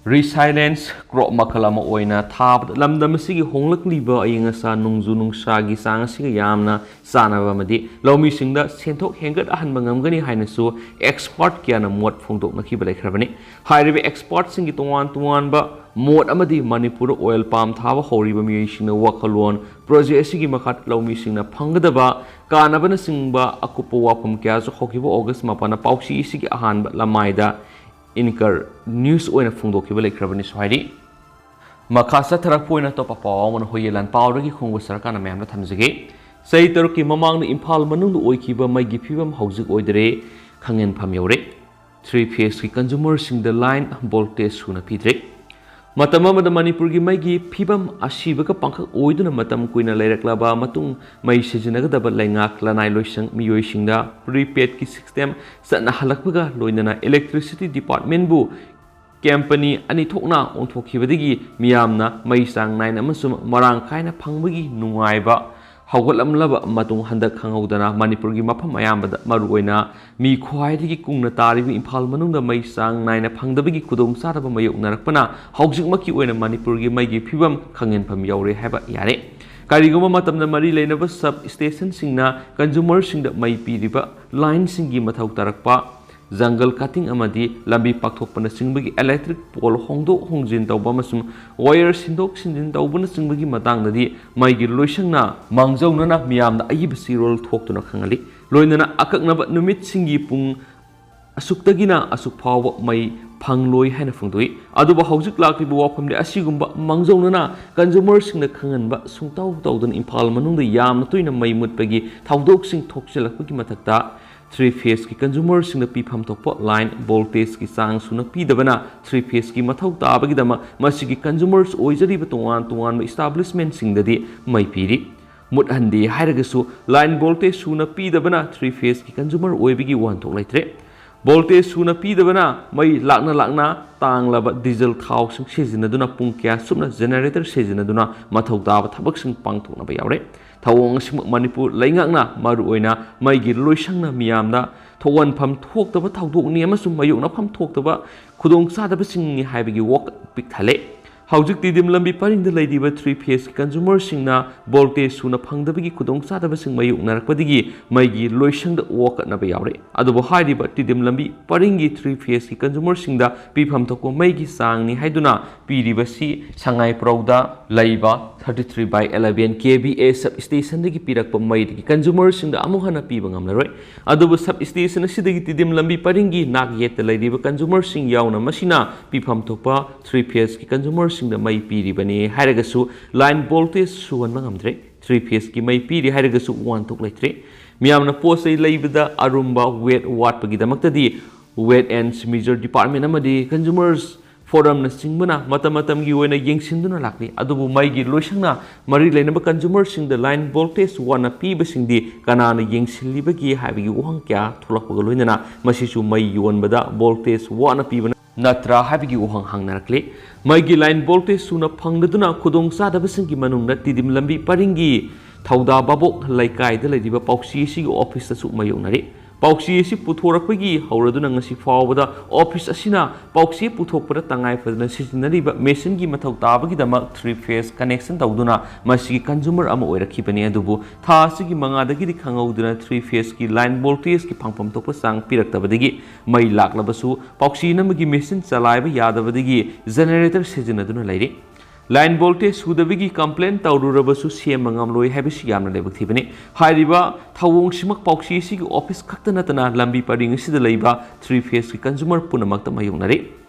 resilience crop ꯃꯈꯜ ꯑꯃ ꯑꯣꯏꯅ ꯊꯥꯕꯗ ꯂꯝꯗꯝ ꯑꯁꯤꯒꯤ ꯍꯣꯡꯂꯛꯂꯤꯕ ꯑꯏꯪ ꯑꯁꯥ, ꯅꯣꯡꯖꯨ ꯅꯨꯡꯁꯥꯒꯤ ꯆꯥꯡ ꯑꯁꯤꯒ ꯌꯥꯝꯅ ꯆꯥꯟꯅꯕ ꯑꯃꯗꯤ ꯂꯧꯃꯤꯁꯤꯡꯗ ꯁꯦꯟꯊꯣꯛ ꯍꯦꯟꯒꯠꯍꯟꯕ ꯉꯝꯒꯅꯤ ꯍꯥꯏꯅꯁꯨ expert ꯀꯌꯥꯅ ꯃꯣꯠ ꯐꯣꯡꯗꯣꯛꯅꯈꯤꯕ ꯂꯩꯈ꯭ꯔꯕꯅꯤ꯫ ꯍꯥꯏꯔꯤꯕ expertꯁꯤꯡꯒꯤ ꯇꯣꯉꯥꯟ ꯇꯣꯉꯥꯟꯕ ꯃꯣꯠ ꯑꯃꯗꯤ ꯃꯅꯤꯄꯨꯔꯗ oil palm ꯊꯥꯕ ꯍꯧꯔꯤꯕ ꯃꯤꯑꯣꯏꯁꯤꯡꯅ ꯋꯥꯈꯜꯂꯣꯟ, project ꯑꯁꯤꯒꯤ ꯃꯈꯥ ꯂꯧꯃꯤꯁꯤꯡꯅ ꯐꯪꯒꯗꯕ ꯀꯥꯟꯅꯕꯅꯆꯤꯡꯕ ꯑꯀꯨꯞꯄ ꯋꯥꯐꯝ ꯀꯌꯥꯁꯨ ꯍꯧꯈꯤꯕ August ꯃꯥꯄꯟꯗ ꯄꯥꯎꯆꯦ ꯑꯁꯤꯒꯤ ꯑꯍꯥꯟꯕ ꯂꯃꯥꯏꯗ Anchor News ꯑꯣꯏꯅ ꯐꯣꯡꯗꯣꯛꯈꯤꯕ ꯂꯩꯈ꯭ꯔꯕꯅꯤꯁꯨ ꯍꯥꯏꯔꯤ꯫ ꯃꯈꯥ ꯆꯠꯊꯔꯛꯄ ꯑꯣꯏꯅ ꯑꯇꯣꯞꯄ ꯄꯥꯎ ꯑꯃꯅ ꯍꯨꯏꯌꯦꯟ ꯂꯥꯟꯄꯥꯎꯗꯒꯤ ꯈꯣꯡꯕ ꯁꯔꯀꯥꯔꯅ ꯃꯌꯥꯝꯗ ꯊꯝꯖꯒꯦ꯫ ꯆꯍꯤ ꯇꯔꯨꯛꯀꯤ ꯃꯃꯥꯡꯗ ꯏꯝꯐꯥꯜ ꯃꯅꯨꯡꯗ ꯑꯣꯏꯈꯤꯕ ꯃꯩꯒꯤ ꯐꯤꯕꯝ ꯍꯧꯖꯤꯛ ꯑꯣꯏꯗꯔꯦ, ꯈꯪꯍꯦꯟꯐꯝ ꯌꯧꯔꯦ꯫ Three phaseꯀꯤ consumerꯁꯤꯡꯗ line voltage ꯁꯨꯅ ꯄꯤꯗ꯭ꯔꯦ꯫ ꯃꯇꯝ ꯑꯃꯗ ꯃꯅꯤꯄꯨꯔꯒꯤ ꯃꯩꯒꯤ ꯐꯤꯕꯝ ꯑꯁꯤꯕꯒ ꯄꯥꯡꯈꯛ ꯑꯣꯏꯗꯨꯅ ꯃꯇꯝ ꯀꯨꯏꯅ ꯂꯩꯔꯛꯂꯕ ꯃꯇꯨꯡ ꯃꯩ ꯁꯤꯖꯤꯟꯅꯒꯗꯕ ꯂꯩꯉꯥꯛ ꯂꯅꯥꯏ ꯂꯣꯏꯁꯪ ꯃꯤꯑꯣꯏꯁꯤꯡꯗ prepaidꯀꯤ system ꯆꯠꯅꯍꯜꯂꯛꯄꯒ ꯂꯣꯏꯅꯅ electricity departmentꯕꯨ company ꯑꯅꯤ ꯊꯣꯛꯅ ꯑꯣꯟꯊꯣꯛꯈꯤꯕꯗꯒꯤ ꯃꯤꯌꯥꯝꯅ ꯃꯩ ꯆꯥꯡ ꯅꯥꯏꯅ ꯑꯃꯁꯨꯡ ꯃꯔꯥꯡ ꯀꯥꯏꯅ ꯐꯪꯕꯒꯤ ꯅꯨꯡꯉꯥꯏꯕ ꯍꯧꯒꯠꯂꯝꯂꯕ ꯃꯇꯨꯡ ꯍꯟꯗꯛ ꯈꯪꯍꯧꯗꯅ ꯃꯅꯤꯄꯨꯔꯒꯤ ꯃꯐꯝ ꯑꯌꯥꯝꯕꯗ, ꯃꯔꯨꯑꯣꯏꯅ ꯃꯤ ꯈ꯭ꯋꯥꯏꯗꯒꯤ ꯀꯨꯡꯅ ꯇꯥꯔꯤꯕ ꯏꯝꯐꯥꯜ ꯃꯅꯨꯡꯗ ꯃꯩ ꯆꯥꯡ ꯅꯥꯏꯅ ꯐꯪꯗꯕꯒꯤ ꯈꯨꯗꯣꯡꯆꯥꯗꯕ ꯃꯥꯌꯣꯛꯅꯔꯛꯄꯅ ꯍꯧꯖꯤꯛꯃꯛꯀꯤ ꯑꯣꯏꯅ ꯃꯅꯤꯄꯨꯔꯒꯤ ꯃꯩꯒꯤ ꯐꯤꯕꯝ ꯈꯪꯍꯦꯟꯐꯝ ꯌꯧꯔꯦ ꯍꯥꯏꯕ ꯌꯥꯔꯦ꯫ ꯀꯔꯤꯒꯨꯝꯕ ꯃꯇꯝꯗ ꯃꯔꯤ ꯂꯩꯅꯕ ꯁꯕ ꯁ꯭ꯇꯦꯁꯟꯁꯤꯡꯅ ꯀꯟꯖꯨꯃꯔꯁꯤꯡꯗ ꯃꯩ ꯄꯤꯔꯤꯕ ꯂꯥꯏꯟꯁꯤꯡꯒꯤ ꯃꯊꯧ ꯇꯥꯔꯛꯄ, ꯖꯪꯒꯜ ꯀꯠꯇꯤꯡ ꯑꯃꯗꯤ ꯂꯝꯕꯤ ꯄꯥꯛꯊꯣꯛꯄꯅꯆꯤꯡꯕꯒꯤ ꯏꯂꯦꯛꯇ꯭ꯔꯤꯛ ꯄꯣꯜ ꯍꯣꯡꯗꯣꯛ ꯍꯣꯡꯖꯤꯟ ꯇꯧꯕ ꯑꯃꯁꯨꯡ ꯋꯥꯌꯔ ꯁꯤꯟꯗꯣꯛ ꯁꯤꯟꯖꯤꯟ ꯇꯧꯕꯅꯆꯤꯡꯕꯒꯤ ꯃꯇꯥꯡꯗꯗꯤ ꯃꯩꯒꯤ ꯂꯣꯏꯁꯪꯅ ꯃꯥꯡꯖꯧꯅꯅ ꯃꯤꯌꯥꯝꯗ ꯑꯏꯕ ꯆꯦꯔꯣꯜ ꯊꯣꯛꯇꯨꯅ ꯈꯪꯍꯜꯂꯤ꯫ ꯂꯣꯏꯅꯅ ꯑꯀꯛꯅꯕ ꯅꯨꯃꯤꯠꯁꯤꯡꯒꯤ ꯄꯨꯡ ꯑꯁꯨꯛꯇꯒꯤꯅ ꯑꯁꯨꯛ ꯐꯥꯎꯕ ꯃꯩ ꯐꯪꯂꯣꯏ ꯍꯥꯏꯅ ꯐꯣꯡꯗꯣꯛꯏ꯫ ꯑꯗꯨꯕꯨ ꯍꯧꯖꯤꯛ ꯂꯥꯛꯂꯤꯕ ꯋꯥꯐꯝꯗꯤ ꯑꯁꯤꯒꯨꯝꯕ ꯃꯥꯡꯖꯧꯅꯅ ꯀꯟꯖꯨꯃꯔꯁꯤꯡꯅ ꯈꯪꯍꯟꯕ ꯁꯨꯡꯇꯧ ꯇꯧꯗꯅ ꯏꯝꯐꯥꯜ ꯃꯅꯨꯡꯗ ꯌꯥꯝꯅ ꯇꯣꯏꯅ ꯃꯩ ꯃꯨꯠꯄꯒꯤ ꯊꯧꯗꯣꯛꯁꯤꯡ ꯊꯣꯛꯆꯤꯜꯂꯛꯄꯒꯤ ꯃꯊꯛꯇ, ꯊ꯭ꯔꯤ ꯐꯦꯁꯀꯤ ꯀꯟꯖꯨꯃꯔꯁꯤꯡꯅ ꯄꯤꯐꯝ ꯊꯣꯛꯄ ꯂꯥꯏꯟ ꯚꯣꯜꯇꯦꯖꯀꯤ ꯆꯥꯡ ꯁꯨꯅ ꯄꯤꯗꯕꯅ ꯊ꯭ꯔꯤ ꯐꯦꯁꯀꯤ ꯃꯊꯧ ꯇꯥꯕꯒꯤꯗꯃꯛ ꯃꯁꯤꯒꯤ ꯀꯟꯖꯨꯃꯔꯁ ꯑꯣꯏꯖꯔꯤꯕ ꯇꯣꯉꯥꯟ ꯇꯣꯉꯥꯟꯕ ꯏꯁꯇꯥꯕ꯭ꯂꯤꯁꯃꯦꯟꯁꯤꯡꯗꯗꯤ ꯃꯩ ꯄꯤꯔꯤ꯫ ꯃꯨꯠꯍꯟꯗꯦ ꯍꯥꯏꯔꯒꯁꯨ ꯂꯥꯏꯟ ꯚꯣꯜꯇꯦꯖ ꯁꯨꯅ ꯄꯤꯗꯕꯅ ꯊ꯭ꯔꯤ ꯐꯦꯁꯀꯤ ꯀꯟꯖꯨꯃꯔ ꯑꯣꯏꯕꯒꯤ ꯋꯥꯍꯟꯊꯣꯛ ꯂꯩꯇ꯭ꯔꯦ꯫ ꯚꯣꯜꯇꯦꯖ ꯁꯨꯅ ꯄꯤꯗꯕꯅ ꯃꯩ ꯂꯥꯛꯅ ꯂꯥꯛꯅ ꯇꯥꯡꯂꯕ ꯗꯤꯖꯜ ꯊꯥꯎꯁꯤꯡ ꯁꯤꯖꯤꯟꯅꯗꯨꯅ ꯄꯨꯡ ꯀꯌꯥ ꯆꯨꯞꯅ ꯖꯦꯅꯦꯔꯦꯇꯔ ꯁꯤꯖꯤꯟꯅꯗꯨꯅ ꯃꯊꯧ ꯇꯥꯕ ꯊꯕꯛꯁꯤꯡ ꯄꯥꯡꯊꯣꯛꯅꯕ ꯌꯥꯎꯔꯦ꯫ ꯊꯧꯑꯣꯡ ꯑꯁꯤꯃꯛ ꯃꯅꯤꯄꯨꯔ ꯂꯩꯉꯥꯛꯅ ꯃꯔꯨꯑꯣꯏꯅ ꯃꯩꯒꯤ ꯂꯣꯏꯁꯪꯅ ꯃꯤꯌꯥꯝꯗ ꯊꯣꯛꯍꯟꯐꯝ ꯊꯣꯛꯇꯕ ꯊꯧꯗꯣꯛꯅꯤ ꯑꯃꯁꯨꯡ ꯃꯥꯌꯣꯛꯅꯐꯝ ꯊꯣꯛꯇꯕ ꯈꯨꯗꯣꯡꯆꯥꯗꯕꯁꯤꯡꯅꯤ ꯍꯥꯏꯕꯒꯤ ꯋꯥꯀꯠ ꯄꯤꯛꯊꯜꯂꯦ꯫ ꯍꯧꯖꯤꯛ ꯇꯤꯗꯤꯝ ꯂꯝꯕꯤ ꯄꯔꯤꯡꯗ ꯂꯩꯔꯤꯕ ꯊ꯭ꯔꯤ ꯐꯦꯁꯀꯤ ꯀꯟꯖꯨꯃꯔꯁꯤꯡꯅ ꯚꯣꯜꯇꯦꯖ ꯁꯨꯅ ꯐꯪꯗꯕꯒꯤ ꯈꯨꯗꯣꯡꯆꯥꯗꯕꯁꯤꯡ ꯃꯥꯌꯣꯛꯅꯔꯛꯄꯗꯒꯤ ꯃꯩꯒꯤ ꯂꯣꯏꯁꯪꯗ ꯋꯥꯀꯠꯅꯕ ꯌꯥꯎꯔꯦ꯫ ꯑꯗꯨꯕꯨ ꯍꯥꯏꯔꯤꯕ ꯇꯤꯗꯤꯝ ꯂꯝꯕꯤ ꯄꯔꯤꯡꯒꯤ ꯊ꯭ꯔꯤ ꯐꯦꯁꯀꯤ ꯀꯟꯖꯨꯃꯔꯁꯤꯡꯗ ꯄꯤꯐꯝ ꯊꯣꯛꯄ ꯃꯩꯒꯤ ꯆꯥꯡꯅꯤ ꯍꯥꯏꯗꯨꯅ ꯄꯤꯔꯤꯕꯁꯤ ꯁꯉꯥꯏꯄ꯭ꯔꯧꯗ ꯂꯩꯕ thirty three by eleven K V A ꯁꯕ ꯁ꯭ꯇꯦꯁꯟꯗꯒꯤ ꯄꯤꯔꯛꯄ ꯃꯩꯗꯒꯤ ꯀꯟꯖꯨꯃꯔꯁꯤꯡꯗ ꯑꯃꯨꯛ ꯍꯟꯅ ꯄꯤꯕ ꯉꯝꯂꯔꯣꯏ꯫ ꯑꯗꯨꯕꯨ ꯁꯕ ꯁ꯭ꯇꯦꯁꯟ ꯑꯁꯤꯗꯒꯤ ꯇꯤꯗꯤꯝ ꯂꯝꯕꯤ ꯄꯔꯤꯡꯒꯤ ꯅꯥꯛ ꯌꯦꯠꯇ ꯂꯩꯔꯤꯕ ꯀꯟꯖꯨꯃꯔꯁꯤꯡ ꯌꯥꯎꯅ ꯃꯁꯤꯅ ꯄꯤꯐꯝ ꯊꯣꯛꯄ ꯊ꯭ꯔꯤ ꯐꯦꯁꯀꯤ ꯀꯟꯖꯨꯃꯔꯁꯤꯡꯗ ꯃꯩ ꯄꯤꯔꯤꯕꯅꯤ ꯍꯥꯏꯔꯒꯁꯨ ꯂꯥꯏꯟ ꯚꯣꯜꯇꯦꯖ ꯁꯨꯍꯟꯕ ꯉꯝꯗ꯭ꯔꯦ꯫ ꯊ꯭ꯔꯤ ꯐꯦꯁꯀꯤ ꯃꯩ ꯄꯤꯔꯤ ꯍꯥꯏꯔꯒꯁꯨ ꯋꯥꯍꯟꯊꯣꯛ ꯂꯩꯇ꯭ꯔꯦ꯫ ꯃꯤꯌꯥꯝꯅ ꯄꯣꯠ ꯆꯩ ꯂꯩꯕꯗ ꯑꯔꯨꯝꯕ ꯋꯦꯠ ꯋꯥꯠꯄꯒꯤꯗꯃꯛꯇꯗꯤ ꯋꯦꯠ ꯑꯦꯟ ꯃꯤꯖꯔ ꯗꯤꯄꯥꯔꯠꯃꯦꯟ ꯑꯃꯗꯤ ꯀꯟꯖꯨꯃꯔꯁ ꯐꯣꯔꯝꯅꯆꯤꯡꯕꯅ ꯃꯇꯝ ꯃꯇꯝꯒꯤ ꯑꯣꯏꯅ ꯌꯦꯡꯁꯤꯟꯗꯨꯅ ꯂꯥꯛꯂꯤ꯫ ꯑꯗꯨꯕꯨ ꯃꯩꯒꯤ ꯂꯣꯏꯁꯪꯅ ꯃꯔꯤ ꯂꯩꯅꯕ ꯀꯟꯖꯨꯃꯔꯁꯤꯡꯗ ꯂꯥꯏꯟ ꯚꯣꯜꯇꯦꯖ ꯋꯥꯠꯅ ꯄꯤꯕꯁꯤꯡꯗꯤ ꯀꯅꯥꯅ ꯌꯦꯡꯁꯤꯜꯂꯤꯕꯒꯦ ꯍꯥꯏꯕꯒꯤ ꯋꯥꯍꯪ ꯀꯌꯥ ꯊꯣꯛꯂꯛꯄꯒ ꯂꯣꯏꯅꯅ ꯃꯁꯤꯁꯨ ꯃꯩ ꯌꯣꯟꯕꯗ ꯚꯣꯜꯇꯦꯖ ꯋꯥꯠꯅ ꯄꯤꯕꯅ ꯅꯠꯇ꯭ꯔꯥ ꯍꯥꯏꯕꯒꯤ ꯋꯥꯍꯪ ꯍꯪꯅꯔꯛꯂꯤ꯫ ꯃꯩꯒꯤ ꯂꯥꯏꯟ ꯚꯣꯜꯇꯦꯖ ꯁꯨꯅ ꯐꯪꯗꯗꯨꯅ ꯈꯨꯗꯣꯡꯆꯥꯗꯕꯁꯤꯡꯒꯤ ꯃꯅꯨꯡꯗ ꯇꯤꯗꯤꯝ ꯂꯝꯕꯤ ꯄꯔꯤꯡꯒꯤ ꯊꯧꯗꯥ ꯚꯥꯕꯣꯛ ꯂꯩꯀꯥꯏꯗ ꯂꯩꯔꯤꯕ ꯄꯥꯎꯆꯦ ꯑꯁꯤꯒꯤ ꯑꯣꯐꯤꯁꯇꯁꯨ ꯃꯥꯌꯣꯛꯅꯔꯤ꯫ ꯄꯥꯎꯆꯦ ꯑꯁꯤ ꯄꯨꯊꯣꯔꯛꯄꯒꯤ ꯍꯧꯔꯗꯨꯅ ꯉꯁꯤ ꯐꯥꯎꯕꯗ ꯑꯣꯐꯤꯁ ꯑꯁꯤꯅ ꯄꯥꯎꯆꯦ ꯄꯨꯊꯣꯛꯄꯗ ꯇꯉꯥꯏ ꯐꯗꯅ ꯁꯤꯖꯤꯟꯅꯔꯤꯕ ꯃꯦꯁꯤꯟꯒꯤ ꯃꯊꯧ ꯇꯥꯕꯒꯤꯗꯃꯛ ꯊ꯭ꯔꯤ ꯐꯦꯁ ꯀꯅꯦꯛꯁꯟ ꯇꯧꯗꯨꯅ ꯃꯁꯤꯒꯤ ꯀꯟꯖꯨꯃꯔ ꯑꯃ ꯑꯣꯏꯔꯛꯈꯤꯕꯅꯤ꯫ ꯑꯗꯨꯕꯨ ꯊꯥ ꯑꯁꯤꯒꯤ ꯃꯉꯥꯗꯒꯤꯗꯤ ꯈꯪꯍꯧꯗꯅ ꯊ꯭ꯔꯤ ꯐꯦꯁꯀꯤ ꯂꯥꯏꯟ ꯚꯣꯜꯇꯦꯖꯀꯤ ꯐꯪꯐꯝ ꯊꯣꯛꯄ ꯆꯥꯡ ꯄꯤꯔꯛꯇꯕꯗꯒꯤ ꯃꯩ ꯂꯥꯛꯂꯕꯁꯨ ꯄꯥꯎꯆꯦ ꯅꯝꯕꯒꯤ ꯃꯦꯁꯤꯟ ꯆꯂꯥꯏꯕ ꯌꯥꯗꯕꯗꯒꯤ ꯖꯦꯅꯦꯔꯦꯇꯔ ꯁꯤꯖꯤꯟꯅꯗꯨꯅ ꯂꯩꯔꯤ꯫ ꯂꯥꯏꯟ ꯚꯣꯜꯇꯦꯖ ꯁꯨꯗꯕꯒꯤ ꯀꯝꯄ꯭ꯂꯦꯟ ꯇꯧꯔꯨꯔꯕꯁꯨ ꯁꯦꯝꯕ ꯉꯝꯂꯣꯏ ꯍꯥꯏꯕꯁꯤ ꯌꯥꯝꯅ ꯂꯥꯏꯕꯛ ꯊꯤꯕꯅꯤ꯫ ꯍꯥꯏꯔꯤꯕ ꯊꯧꯑꯣꯡꯁꯤꯃꯛ ꯄꯥꯎꯆꯦ ꯑꯁꯤꯒꯤ ꯑꯣꯐꯤꯁ ꯈꯛꯇ ꯅꯠꯇꯅ ꯂꯝꯕꯤ ꯄꯔꯤꯡ ꯑꯁꯤꯗ ꯂꯩꯕ ꯊ꯭ꯔꯤ ꯐꯦꯁꯀꯤ ꯀꯟꯖꯨꯃꯔ ꯄꯨꯝꯅꯃꯛꯇ ꯃꯥꯌꯣꯛꯅꯔꯤ꯫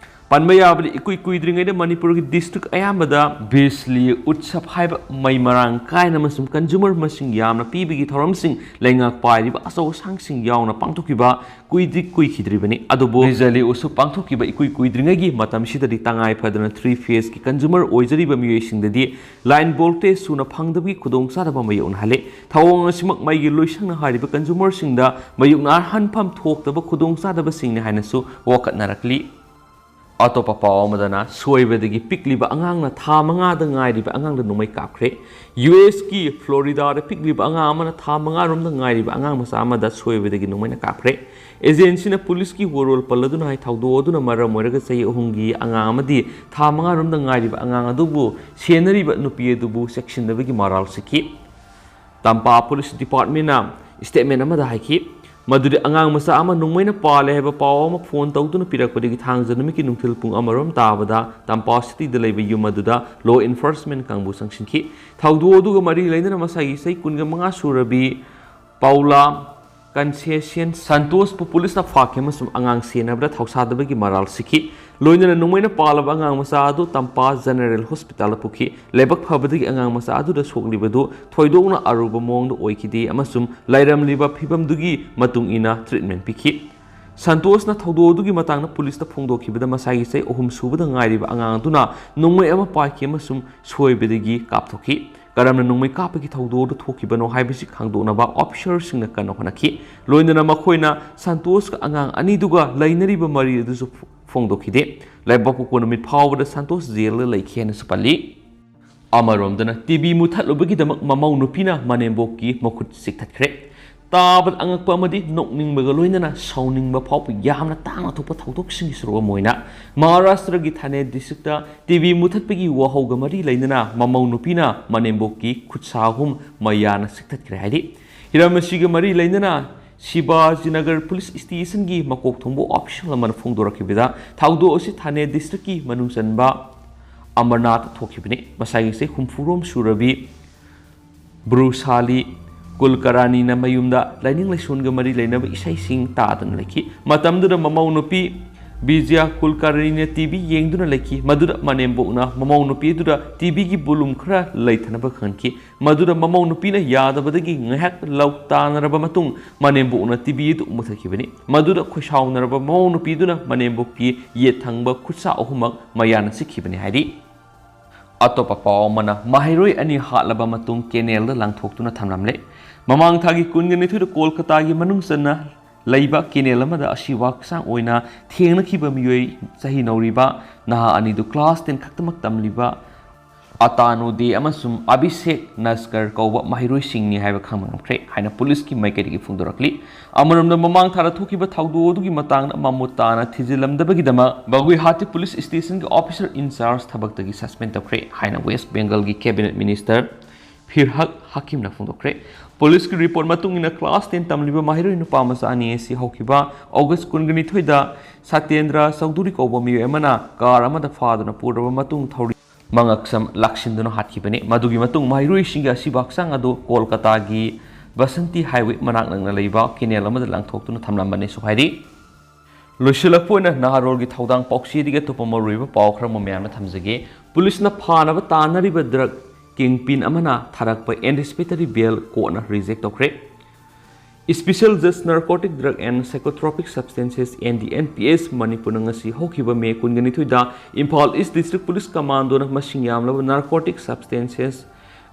ꯄꯟꯕ ꯌꯥꯕꯗꯤ ꯏꯀꯨꯏ ꯀꯨꯏꯗ꯭ꯔꯤꯉꯩꯗ ꯃꯅꯤꯄꯨꯔꯒꯤ ꯗꯤꯁꯇ꯭ꯔꯤꯛ ꯑꯌꯥꯝꯕꯗ ꯕꯤꯖꯂꯤ ꯎꯠꯁꯕ ꯍꯥꯏꯕ ꯃꯩ ꯃꯔꯥꯡ ꯀꯥꯏꯅ ꯑꯃꯁꯨꯡ ꯀꯟꯖꯨꯃꯔ ꯃꯁꯤꯡ ꯌꯥꯝꯅ ꯄꯤꯕꯒꯤ ꯊꯧꯔꯝꯁꯤꯡ ꯂꯩꯉꯥꯛ ꯄꯥꯏꯔꯤꯕ ꯑꯆꯧ ꯑꯁꯥꯡꯁꯤꯡ ꯌꯥꯎꯅ ꯄꯥꯡꯊꯣꯛꯈꯤꯕ ꯀꯨꯏꯗꯤ ꯀꯨꯏꯈꯤꯗ꯭ꯔꯤꯕꯅꯤ꯫ ꯑꯗꯨꯕꯨ ꯕꯤꯖꯂꯤ ꯎꯠꯁꯕ ꯄꯥꯡꯊꯣꯛꯈꯤꯕ ꯏꯀꯨꯏ ꯀꯨꯏꯗ꯭ꯔꯤꯉꯩꯒꯤ ꯃꯇꯝꯁꯤꯗꯗꯤ ꯇꯉꯥꯏ ꯐꯗꯅ ꯊ꯭ꯔꯤ ꯐꯦꯁꯀꯤ ꯀꯟꯖꯨꯃꯔ ꯑꯣꯏꯖꯔꯤꯕ ꯃꯤꯑꯣꯏꯁꯤꯡꯗꯗꯤ ꯂꯥꯏꯟ ꯚꯣꯜꯇꯦꯖ ꯁꯨꯅ ꯐꯪꯗꯕꯒꯤ ꯈꯨꯗꯣꯡꯆꯥꯗꯕ ꯃꯥꯌꯣꯛꯅꯍꯜꯂꯤ꯫ ꯊꯧꯑꯣꯡ ꯑꯁꯤꯃꯛ ꯃꯩꯒꯤ ꯂꯣꯏꯁꯪꯅ ꯍꯥꯏꯔꯤꯕ ꯀꯟꯖꯨꯃꯔꯁꯤꯡꯗ ꯃꯥꯌꯣꯛꯅꯍꯟꯐꯝ ꯊꯣꯛꯇꯕ ꯈꯨꯗꯣꯡꯆꯥꯗꯕꯁꯤꯡꯅꯤ ꯍꯥꯏꯅꯁꯨ ꯋꯥꯀꯠꯅꯔꯛꯂꯤ꯫ ꯑꯇꯣꯞꯄ ꯄꯥꯎ ꯑꯃꯗꯅ ꯁꯣꯏꯕꯗꯒꯤ ꯄꯤꯛꯂꯤꯕ ꯑꯉꯥꯡꯅ ꯊꯥ ꯃꯉꯥꯗ ꯉꯥꯏꯔꯤꯕ ꯑꯉꯥꯡꯗ ꯅꯣꯡꯃꯩ ꯀꯥꯞꯈ꯭ꯔꯦ꯫ ꯌꯨ ꯑꯦꯁꯀꯤ ꯐ꯭ꯂꯣꯔꯤꯗꯥꯗ ꯄꯤꯛꯂꯤꯕ ꯑꯉꯥꯡ ꯑꯃꯅ ꯊꯥ ꯃꯉꯥꯔꯣꯝꯗ ꯉꯥꯏꯔꯤꯕ ꯑꯉꯥꯡ ꯃꯆꯥ ꯑꯃꯗ ꯁꯣꯏꯕꯗꯒꯤ ꯅꯣꯡꯃꯩꯅ ꯀꯥꯞꯈ꯭ꯔꯦ꯫ ꯑꯦꯖꯦꯟꯁꯤꯅ ꯄꯨꯂꯤꯁꯀꯤ ꯋꯥꯔꯣꯜ ꯄꯜꯂꯗꯨꯅ ꯍꯥꯏ ꯊꯧꯗꯣꯛ ꯑꯗꯨꯅ ꯃꯔꯝ ꯑꯣꯏꯔꯒ ꯆꯍꯤ ꯑꯍꯨꯝꯒꯤ ꯑꯉꯥꯡ ꯑꯃꯗꯤ ꯊꯥ ꯃꯉꯥꯔꯣꯝꯗ ꯉꯥꯏꯔꯤꯕ ꯑꯉꯥꯡ ꯑꯗꯨꯕꯨ ꯁꯦꯟꯅꯔꯤꯕ ꯅꯨꯄꯤ ꯑꯗꯨꯕꯨ ꯆꯦꯛꯁꯤꯟꯗꯕꯒꯤ ꯃꯔꯥꯜ ꯁꯤꯈꯤ꯫ ꯇꯝꯄꯥꯛ ꯄꯨꯂꯤꯁ ꯗꯤꯄꯥꯔꯠꯃꯦꯟꯅ ꯁ꯭ꯇꯦꯠꯃꯦꯟ ꯑꯃꯗ ꯍꯥꯏꯈꯤ ꯃꯗꯨꯗꯤ ꯑꯉꯥꯡ ꯃꯆꯥ ꯑꯃ ꯅꯣꯡꯃꯩꯅ ꯄꯥꯜꯂꯦ ꯍꯥꯏꯕ ꯄꯥꯎ ꯑꯃ ꯐꯣꯟ ꯇꯧꯗꯨꯅ ꯄꯤꯔꯛꯄꯗꯒꯤ ꯊꯥꯡꯖ ꯅꯨꯃꯤꯠꯀꯤ ꯅꯨꯡꯊꯤꯜ ꯄꯨꯡ ꯑꯃꯔꯣꯝ ꯇꯥꯕꯗ ꯇꯝꯄꯥꯛ ꯁꯤꯇꯤꯗ ꯂꯩꯕ ꯌꯨꯝ ꯑꯗꯨꯗ ꯂꯣ ꯏꯟꯐꯣꯔꯁꯃꯦꯟ ꯀꯥꯡꯕꯨ ꯆꯪꯁꯤꯟꯈꯤ꯫ ꯊꯧꯗꯣꯛ ꯑꯗꯨꯒ ꯃꯔꯤ ꯂꯩꯅꯅ ꯃꯁꯥꯒꯤ ꯆꯍꯤ ꯀꯨꯟꯒ ꯃꯉꯥ ꯁꯨꯔꯕꯤ ꯄꯥꯎꯂꯥ ꯀꯟꯁꯦꯁꯤꯌꯟ ꯁꯟꯇꯣꯁꯄꯨ ꯄꯨꯂꯤꯁꯅ ꯐꯥꯈꯤ ꯑꯃꯁꯨꯡ ꯑꯉꯥꯡ ꯁꯦꯟꯅꯕꯗ ꯊꯧꯁꯥꯗꯕꯒꯤ ꯃꯔꯥꯜ ꯁꯤꯈꯤ꯫ ꯂꯣꯏꯅꯅ ꯅꯣꯡꯃꯩꯅ ꯄꯥꯜꯂꯕ ꯑꯉꯥꯡ ꯃꯆꯥ ꯑꯗꯨ ꯇꯝꯄꯥꯛ ꯖꯦꯅꯔꯦꯜ ꯍꯣꯁꯄꯤꯇꯥꯜꯗ ꯄꯨꯈꯤ꯫ ꯂꯥꯏꯕꯛ ꯐꯕꯗꯒꯤ ꯑꯉꯥꯡ ꯃꯆꯥ ꯑꯗꯨꯗ ꯁꯣꯛꯂꯤꯕꯗꯨ ꯊꯣꯏꯗꯣꯛꯅ ꯑꯔꯨꯕ ꯃꯑꯣꯡꯗ ꯑꯣꯏꯈꯤꯗꯦ ꯑꯃꯁꯨꯡ ꯂꯩꯔꯝꯂꯤꯕ ꯐꯤꯕꯝꯗꯨꯒꯤ ꯃꯇꯨꯡ ꯏꯟꯅ ꯇ꯭ꯔꯤꯠꯃꯦꯟ ꯄꯤꯈꯤ꯫ ꯁꯟꯇꯣꯁꯅ ꯊꯧꯗꯣꯛ ꯑꯗꯨꯒꯤ ꯃꯇꯥꯡꯗ ꯄꯨꯂꯤꯁꯇ ꯐꯣꯡꯗꯣꯛꯈꯤꯕꯗ ꯃꯁꯥꯒꯤ ꯆꯍꯤ ꯑꯍꯨꯝ ꯁꯨꯕꯗ ꯉꯥꯏꯔꯤꯕ ꯑꯉꯥꯡ ꯑꯗꯨꯅ ꯅꯣꯡꯃꯩ ꯑꯃ ꯄꯥꯏꯈꯤ ꯑꯃꯁꯨꯡ ꯁꯣꯏꯕꯗꯒꯤ ꯀꯥꯞꯊꯣꯛꯈꯤ꯫ ꯀꯔꯝꯅ ꯅꯣꯡꯃꯩ ꯀꯥꯞꯄꯒꯤ ꯊꯧꯗꯣꯛ ꯑꯗꯨ ꯊꯣꯛꯈꯤꯕꯅꯣ ꯍꯥꯏꯕꯁꯤ ꯈꯪꯗꯣꯛꯅꯕ ꯑꯣꯐꯤꯁꯔꯁꯤꯡꯅ ꯀꯟꯅ ꯍꯣꯠꯅꯈꯤ꯫ ꯂꯣꯏꯅꯅ ꯃꯈꯣꯏꯅ ꯁꯟꯇꯣꯁꯀ ꯑꯉꯥꯡ ꯑꯅꯤꯗꯨꯒ ꯂꯩꯅꯔꯤꯕ ꯃꯔꯤ ꯑꯗꯨꯁꯨ ꯐꯣꯡꯗꯣꯛꯈꯤꯗꯦ꯫ ꯂꯩꯕꯥꯛꯄꯣꯛꯄ ꯅꯨꯃꯤꯠ ꯐꯥꯎꯕꯗ ꯁꯟꯇꯣꯁ ꯖꯦꯜꯗ ꯂꯩꯈꯤ ꯍꯥꯏꯅꯁꯨ ꯄꯜꯂꯤ꯫ ꯑꯃꯔꯣꯝꯗꯅ ꯇꯤꯚꯤ ꯃꯨꯊꯠꯂꯨꯕꯒꯤꯗꯃꯛ ꯃꯃꯧ ꯅꯨꯄꯤꯅ ꯃꯅꯦꯝꯕꯣꯛꯀꯤ ꯃꯈꯨꯠ ꯆꯤꯛꯊꯠꯈ꯭ꯔꯦ꯫ ꯇꯥꯕꯗ ꯑꯉꯛꯄ ꯑꯃꯗꯤ ꯅꯣꯛꯅꯤꯡꯕꯒ ꯂꯣꯏꯅꯅ ꯁꯥꯎꯅꯤꯡꯕ ꯐꯥꯎꯕ ꯌꯥꯝꯅ ꯇꯥꯡꯅ ꯊꯣꯛꯄ ꯊꯧꯗꯣꯛꯁꯤꯡꯒꯤ ꯁꯔꯨꯛ ꯑꯃ ꯑꯣꯏꯅ ꯃꯍꯥꯔꯥꯁꯇ꯭ꯔꯒꯤ ꯊꯥꯅꯦ ꯗꯤꯁꯇ꯭ꯔꯤꯛꯇ ꯇꯤꯚꯤ ꯃꯨꯊꯠꯄꯒꯤ ꯋꯥꯍꯧꯒ ꯃꯔꯤ ꯂꯩꯅꯅ ꯃꯃꯧ ꯅꯨꯄꯤꯅ ꯃꯅꯦꯝꯕꯣꯛꯀꯤ ꯈꯨꯠꯁꯥ ꯑꯍꯨꯝ ꯃꯌꯥꯅ ꯆꯤꯛꯊꯠꯈ꯭ꯔꯦ ꯍꯥꯏꯔꯤ꯫ ꯍꯤꯔꯝ ꯑꯁꯤꯒ ꯃꯔꯤ ꯂꯩꯅꯅ ꯁꯤꯕꯥꯖꯤꯅꯒꯔ ꯄꯨꯂꯤꯁ ꯁ꯭ꯇꯦꯁꯟꯒꯤ ꯃꯀꯣꯛ ꯊꯣꯡꯕ ꯑꯣꯐꯤꯁꯤꯌꯦꯜ ꯑꯃꯅ ꯐꯣꯡꯗꯣꯔꯛꯈꯤꯕꯗ, ꯊꯧꯗꯣꯛ ꯑꯁꯤ ꯊꯥꯅꯦ ꯗꯤꯁꯇ꯭ꯔꯤꯛꯀꯤ ꯃꯅꯨꯡ ꯆꯟꯕ ꯑꯃꯔꯅꯥꯊ ꯊꯣꯛꯈꯤꯕꯅꯤ꯫ ꯃꯁꯥꯒꯤ ꯆꯍꯤ ꯍꯨꯝꯐꯨꯔꯣꯝ ꯁꯨꯔꯕꯤ ꯕ꯭ꯔꯨꯁꯥꯂꯤ ꯀꯨꯜꯀꯔꯥꯅꯤꯅ ꯃꯌꯨꯝꯗ ꯂꯥꯏꯅꯤꯡ ꯂꯥꯏꯁꯣꯟꯒ ꯃꯔꯤ ꯂꯩꯅꯕ ꯏꯁꯩꯁꯤꯡ ꯇꯥꯗꯨꯅ ꯂꯩꯈꯤ꯫ ꯃꯇꯝꯗꯨꯗ ꯃꯃꯧ ꯅꯨꯄꯤ ꯕꯤꯖꯌ ꯀꯨꯜꯀꯔꯅꯤꯅ ꯇꯤꯚꯤ ꯌꯦꯡꯗꯨꯅ ꯂꯩꯈꯤ꯫ ꯃꯗꯨꯗ ꯃꯅꯦꯝꯕꯣꯛꯅ ꯃꯃꯧ ꯅꯨꯄꯤꯗꯨꯗ ꯇꯤꯚꯤꯒꯤ ꯕꯣꯂꯨꯝ ꯈꯔ ꯂꯩꯊꯅꯕ ꯈꯪꯈꯤ꯫ ꯃꯗꯨꯗ ꯃꯃꯧ ꯅꯨꯄꯤꯅ ꯌꯥꯗꯕꯗꯒꯤ ꯉꯥꯏꯍꯥꯛ ꯂꯧ ꯇꯥꯅꯔꯕ ꯃꯇꯨꯡ ꯃꯅꯦꯝꯕꯣꯛꯅ ꯇꯤꯚꯤ ꯑꯗꯨ ꯃꯨꯊꯠꯈꯤꯕꯅꯤ꯫ ꯃꯗꯨꯗ ꯈꯣꯏꯁꯥꯎꯅꯔꯕ ꯃꯃꯧ ꯅꯨꯄꯤꯗꯨꯅ ꯃꯅꯦꯝꯕꯣꯛꯀꯤ ꯌꯦꯠ ꯊꯪꯕ ꯈꯨꯠꯁꯥ ꯑꯍꯨꯝꯃꯛ ꯃꯌꯥꯅ ꯆꯤꯛꯈꯤꯕꯅꯤ ꯍꯥꯏꯔꯤ꯫ ꯑꯇꯣꯞꯄ ꯄꯥꯎ ꯑꯃꯅ, ꯃꯍꯩꯔꯣꯏ ꯑꯅꯤ ꯍꯥꯠꯂꯕ ꯃꯇꯨꯡ ꯀꯦꯅꯦꯜꯗ ꯂꯪꯊꯣꯛꯇꯨꯅ ꯊꯝꯂꯝꯂꯦ꯫ ꯃꯃꯥꯡ ꯊꯥꯒꯤ ꯀꯨꯟꯒ ꯅꯤꯊꯣꯏꯗ ꯀꯣꯜꯀꯇꯥꯒꯤ ꯃꯅꯨꯡ ꯆꯟꯅ ꯂꯩꯕ ꯀꯦꯅꯦꯜ ꯑꯃꯗ ꯑꯁꯤꯕ ꯍꯛꯆꯥꯡ ꯑꯣꯏꯅ ꯊꯦꯡꯅꯈꯤꯕ ꯃꯤꯑꯣꯏ ꯆꯍꯤ ꯅꯧꯔꯤꯕ ꯅꯍꯥ ꯑꯅꯤꯗꯨ ꯀ꯭ꯂꯥꯁ ꯇꯦꯟ ꯈꯛꯇꯃꯛ ꯇꯝꯂꯤꯕ ꯑꯇꯥꯅꯨ ꯗꯦ ꯑꯃꯁꯨꯡ ꯑꯚꯤꯁꯦꯛ ꯅꯁꯀꯔ ꯀꯧꯕ ꯃꯍꯩꯔꯣꯏꯁꯤꯡꯅꯤ ꯍꯥꯏꯕ ꯈꯪꯕ ꯉꯝꯈ꯭ꯔꯦ ꯍꯥꯏꯅ ꯄꯨꯂꯤꯁꯀꯤ ꯃꯥꯏꯀꯩꯗꯒꯤ ꯐꯣꯡꯗꯣꯔꯛꯂꯤ꯫ ꯑꯃꯔꯣꯝꯗ, ꯃꯃꯥꯡ ꯊꯥꯗ ꯊꯣꯛꯈꯤꯕ ꯊꯧꯗꯣꯛ ꯑꯗꯨꯒꯤ ꯃꯇꯥꯡꯗ ꯃꯃꯨꯠ ꯇꯥꯅ ꯊꯤꯖꯤꯜꯂꯝꯗꯕꯒꯤꯗꯃꯛ ꯒꯧꯍꯥꯇꯤ ꯄꯨꯂꯤꯁ ꯁ꯭ꯇꯦꯁꯟꯒꯤ ꯑꯣꯐꯤꯁꯔ ꯏꯟꯆꯥꯔꯖ ꯊꯕꯛꯇꯒꯤ ꯁꯁꯄꯦꯟ ꯇꯧꯈ꯭ꯔꯦ ꯍꯥꯏꯅ ꯋꯦꯁ ꯕꯦꯡꯒꯜꯒꯤ ꯀꯦꯕꯤꯅꯦꯠ ꯃꯤꯅꯤꯁꯇꯔ ꯐꯤꯔꯍꯥꯗ ꯍꯀꯤꯝꯅ ꯐꯣꯡꯗꯣꯛꯈ꯭ꯔꯦ꯫ ꯄꯨꯂꯤꯁꯀꯤ ꯔꯤꯄꯣꯔꯠ ꯃꯇꯨꯡ ꯏꯟꯅ, ꯀ꯭ꯂꯥꯁ ꯇꯦꯟ ꯇꯝꯂꯤꯕ ꯃꯍꯩꯔꯣꯏ ꯅꯨꯄꯥ ꯃꯆꯥ ꯑꯅꯤ ꯑꯁꯤ ꯍꯧꯈꯤꯕ ꯑꯣꯒꯁ ꯀꯨꯟꯒ ꯅꯤꯊꯣꯏꯗ ꯁꯇꯦꯟꯗ꯭ꯔ ꯆꯧꯙꯨꯔꯤ ꯀꯧꯕ ꯃꯤꯑꯣꯏ ꯑꯃꯅ ꯀꯥꯔ ꯑꯃꯗ ꯐꯥꯗꯨꯅ ꯄꯨꯔꯕ ꯃꯇꯨꯡ ꯊꯧꯔꯤ ꯃꯉꯛꯁꯝ ꯂꯥꯛꯁꯤꯟꯗꯨꯅ ꯍꯥꯠꯈꯤꯕꯅꯤ꯫ ꯃꯗꯨꯒꯤ ꯃꯇꯨꯡ ꯃꯍꯩꯔꯣꯏꯁꯤꯡꯒꯤ ꯑꯁꯤꯕ ꯍꯛꯆꯥꯡ ꯑꯗꯨ ꯀꯣꯜꯀꯇꯥꯒꯤ ꯕꯁꯟꯇꯤ ꯍꯥꯏꯋꯦ ꯃꯅꯥꯛ ꯅꯛꯅ ꯂꯩꯕ ꯀꯦꯅꯦꯜ ꯑꯃꯗ ꯂꯪꯊꯣꯛꯇꯨꯅ ꯊꯝꯂꯝꯕꯅꯤꯁꯨ ꯍꯥꯏꯔꯤ꯫ ꯂꯣꯏꯁꯤꯜꯂꯛꯄ ꯑꯣꯏꯅ ꯅꯍꯥꯔꯣꯜꯒꯤ ꯊꯧꯗꯥꯡ ꯄꯥꯎꯆꯦꯗꯒꯤ ꯑꯇꯣꯞꯄ ꯃꯔꯨꯑꯣꯏꯕ ꯄꯥꯎ ꯈꯔ ꯑꯃ ꯃꯌꯥꯝꯅ ꯊꯝꯖꯒꯦ꯫ ꯄꯨꯂꯤꯁꯅ ꯐꯥꯅꯕ ꯇꯥꯟꯅꯔꯤꯕ ꯗ꯭ꯔꯒ ꯀꯤꯡꯄꯤꯟ ꯑꯃꯅ ꯊꯥꯔꯛꯄ ꯑꯦꯟꯇꯤꯁꯤꯄꯦꯇꯔꯤ ꯕꯦꯜ ꯀꯣꯔꯠꯅ ꯔꯤꯖꯦꯛ ꯇꯧꯈ꯭ꯔꯦ꯫ Special Judge Narcotic Drug and Psychotropic Substances, N D N P S, ꯃꯅꯤꯄꯨꯔꯅ ꯉꯁꯤ ꯍꯧꯈꯤꯕ ꯃꯦ ꯀꯨꯟꯒ ꯅꯤꯊꯣꯏꯗ ꯏꯝꯐꯥꯜ ꯏꯁ ꯗꯤꯁꯇ꯭ꯔꯤꯛ ꯄꯨꯂꯤꯁ ꯀꯃꯥꯟꯗꯣꯅ ꯃꯁꯤꯡ ꯌꯥꯝꯂꯕ ꯅꯥꯔꯀꯣꯇꯤꯛ ꯁꯕꯁꯇꯦꯟꯁꯦꯁ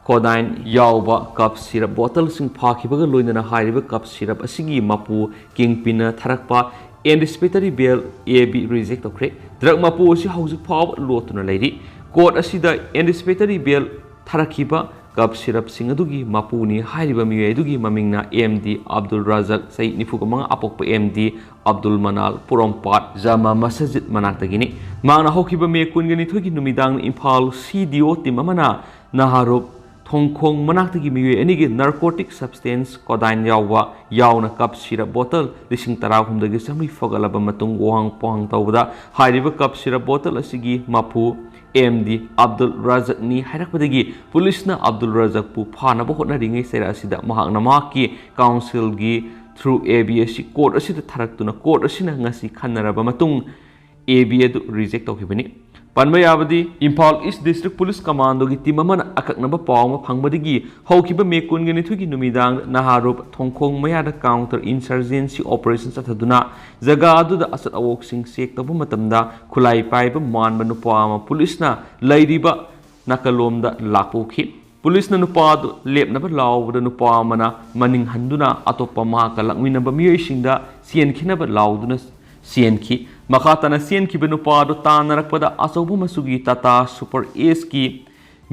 ꯀꯣꯗꯥꯏꯟ ꯌꯥꯎꯕ ꯀꯞ ꯁꯤꯔꯞ ꯕꯣꯇꯜꯁꯤꯡ ꯐꯥꯈꯤꯕꯒ ꯂꯣꯏꯅꯅ ꯍꯥꯏꯔꯤꯕ ꯀꯞ ꯁꯤꯔꯞ ꯑꯁꯤꯒꯤ ꯃꯄꯨ ꯀꯤꯡꯄꯤꯟꯅ ꯊꯥꯔꯛꯄ ꯑꯦꯟꯇꯤꯁꯤꯄꯦꯇꯔꯤ ꯕꯦꯜ ꯑꯦ ꯕꯤ ꯔꯤꯖꯦꯛ ꯇꯧꯈ꯭ꯔꯦ꯫ ꯗ꯭ꯔꯒ ꯃꯄꯨ ꯑꯁꯤ ꯍꯧꯖꯤꯛ ꯐꯥꯎꯕ ꯂꯣꯠꯇꯨꯅ ꯂꯩꯔꯤ꯫ ꯀꯣꯔꯠ ꯑꯁꯤꯗ ꯑꯦꯟꯇꯤꯁꯤꯄꯦꯇꯔꯤ ꯕꯦꯜ ꯊꯥꯔꯛꯈꯤꯕ ꯀꯞ ꯁꯤꯔꯞꯁꯤꯡ ꯑꯗꯨꯒꯤ ꯃꯄꯨꯅꯤ ꯍꯥꯏꯔꯤꯕ ꯃꯤꯑꯣꯏ ꯑꯗꯨꯒꯤ ꯃꯃꯤꯡꯅ ꯑꯦꯝ ꯗꯤ ꯑꯕꯗꯨꯜ ꯔꯖꯥꯛ, ꯆꯍꯤ ꯅꯤꯐꯨ ꯃꯉꯥ, ꯑꯄꯣꯛꯄ ꯑꯦꯝ ꯗꯤ ꯑꯕꯗꯨꯜ ꯃꯅꯥꯜ, ꯄꯣꯔꯣꯝꯄꯥꯠ ꯖꯃꯥ ꯃꯁꯖꯤꯗ ꯃꯅꯥꯛꯇꯒꯤꯅꯤ꯫ ꯃꯍꯥꯛꯅ ꯍꯧꯈꯤꯕ ꯃꯦ ꯀꯨꯟꯒ ꯅꯤꯊꯣꯏꯒꯤ ꯅꯨꯃꯤꯗꯥꯡ ꯏꯝꯐꯥꯜ ꯁꯤ ꯗꯤ ꯑꯣ ꯇꯤꯝ ꯑꯃꯅ ꯅꯍꯥꯔꯨꯞ ꯊꯣꯡꯈꯣꯡ ꯃꯅꯥꯛꯇꯒꯤ ꯃꯤꯑꯣꯏ ꯑꯅꯤꯒꯤ ꯅꯥꯔꯀꯣꯇꯤꯛ ꯁꯕꯁꯇꯦꯟꯁ ꯀꯣꯗꯥꯏꯟ ꯌꯥꯎꯕ, ꯌꯥꯎꯅ ꯀꯞ ꯁꯤꯔꯞ ꯕꯣꯇꯜ ꯂꯤꯁꯤꯡ ꯇꯔꯥꯍꯨꯝꯗꯣꯏꯒ ꯆꯥꯃꯔꯤ ꯐꯒꯠꯂꯕ ꯃꯇꯨꯡ ꯋꯥꯍꯪ ꯄꯥꯎꯍꯪ ꯇꯧꯕꯗ, ꯍꯥꯏꯔꯤꯕ ꯀꯞ ꯁꯤꯔꯞ ꯕꯣꯇꯜ ꯑꯁꯤꯒꯤ ꯃꯄꯨ ꯑꯦꯝ ꯗꯤ ꯑꯕꯗꯨꯜ ꯔꯖꯥꯛꯅꯤ ꯍꯥꯏꯔꯛꯄꯗꯒꯤ ꯄꯨꯂꯤꯁꯅ ꯑꯕꯗꯨꯜ ꯔꯖꯥꯛꯄꯨ ꯐꯥꯅꯕ ꯍꯣꯠꯅꯔꯤꯉꯩ ꯆꯩꯔꯥꯛ ꯑꯁꯤꯗ ꯃꯍꯥꯛꯅ ꯃꯍꯥꯛꯀꯤ ꯀꯥꯎꯟꯁꯤꯜꯒꯤ ꯊ꯭ꯔꯨ ꯑꯦ ꯕꯤ ꯑꯁꯤ ꯀꯣꯔꯠ ꯑꯁꯤꯗ ꯊꯥꯔꯛꯇꯨꯅ ꯀꯣꯔꯠ ꯑꯁꯤꯅ ꯉꯁꯤ ꯈꯟꯅꯔꯕ ꯃꯇꯨꯡ ꯑꯦ ꯕꯤ ꯑꯗꯨ ꯔꯤꯖꯦꯛ ꯇꯧꯈꯤꯕꯅꯤ꯫ ꯄꯟꯕ ꯌꯥꯕꯗꯤ, ꯏꯝꯐꯥꯜ ꯏꯁ ꯗꯤꯁꯇ꯭ꯔꯤꯛ ꯄꯨꯂꯤꯁ ꯀꯃꯥꯟꯗꯣꯒꯤ ꯇꯤꯝ ꯑꯃꯅ ꯑꯀꯛꯅꯕ ꯄꯥꯎ ꯑꯃ ꯐꯪꯕꯗꯒꯤ ꯍꯧꯈꯤꯕ ꯃꯦ ꯀꯨꯟꯒ ꯅꯤꯊꯣꯏꯒꯤ ꯅꯨꯃꯤꯗꯥꯡ ꯅꯍꯥꯔꯨꯞ ꯊꯣꯡꯈꯣꯡ ꯃꯌꯥꯗ ꯀꯥꯎꯟꯇꯔ ꯏꯟꯁꯔꯖꯦꯟꯁꯤ ꯑꯣꯄꯔꯦꯁꯟ ꯆꯠꯊꯗꯨꯅ ꯖꯒꯥ ꯑꯗꯨꯗ ꯑꯆꯠ ꯑꯋꯣꯛꯁꯤꯡ ꯆꯦꯛ ꯇꯧꯕ ꯃꯇꯝꯗ ꯈꯨꯠꯂꯥꯏ ꯄꯥꯏꯕ ꯃꯥꯟꯕ ꯅꯨꯄꯥ ꯑꯃ ꯄꯨꯂꯤꯁꯅ ꯂꯩꯔꯤꯕ ꯅꯥꯀꯜꯂꯣꯝꯗ ꯂꯥꯛꯄ ꯎꯈꯤ꯫ ꯄꯨꯂꯤꯁꯅ ꯅꯨꯄꯥ ꯑꯗꯨ ꯂꯦꯞꯅꯕ ꯂꯥꯎꯕꯗ ꯅꯨꯄꯥ ꯑꯃꯅ ꯃꯅꯤꯡ ꯍꯟꯗꯨꯅ ꯑꯇꯣꯞꯄ ꯃꯍꯥꯛꯀ ꯂꯥꯛꯃꯤꯟꯅꯕ ꯃꯤꯑꯣꯏꯁꯤꯡꯗ ꯆꯦꯟꯈꯤꯅꯕ ꯂꯥꯎꯗꯨꯅ ꯆꯦꯟꯈꯤ꯫ ꯃꯈꯥ ꯇꯥꯅ ꯆꯦꯟꯈꯤꯕ ꯅꯨꯄꯥ ꯑꯗꯨ ꯇꯥꯟꯅꯔꯛꯄꯗ ꯑꯆꯧꯕ ꯃꯆꯨꯒꯤ ꯇꯥꯇꯥ ꯁꯨꯄꯔ ꯑꯦꯁꯀꯤ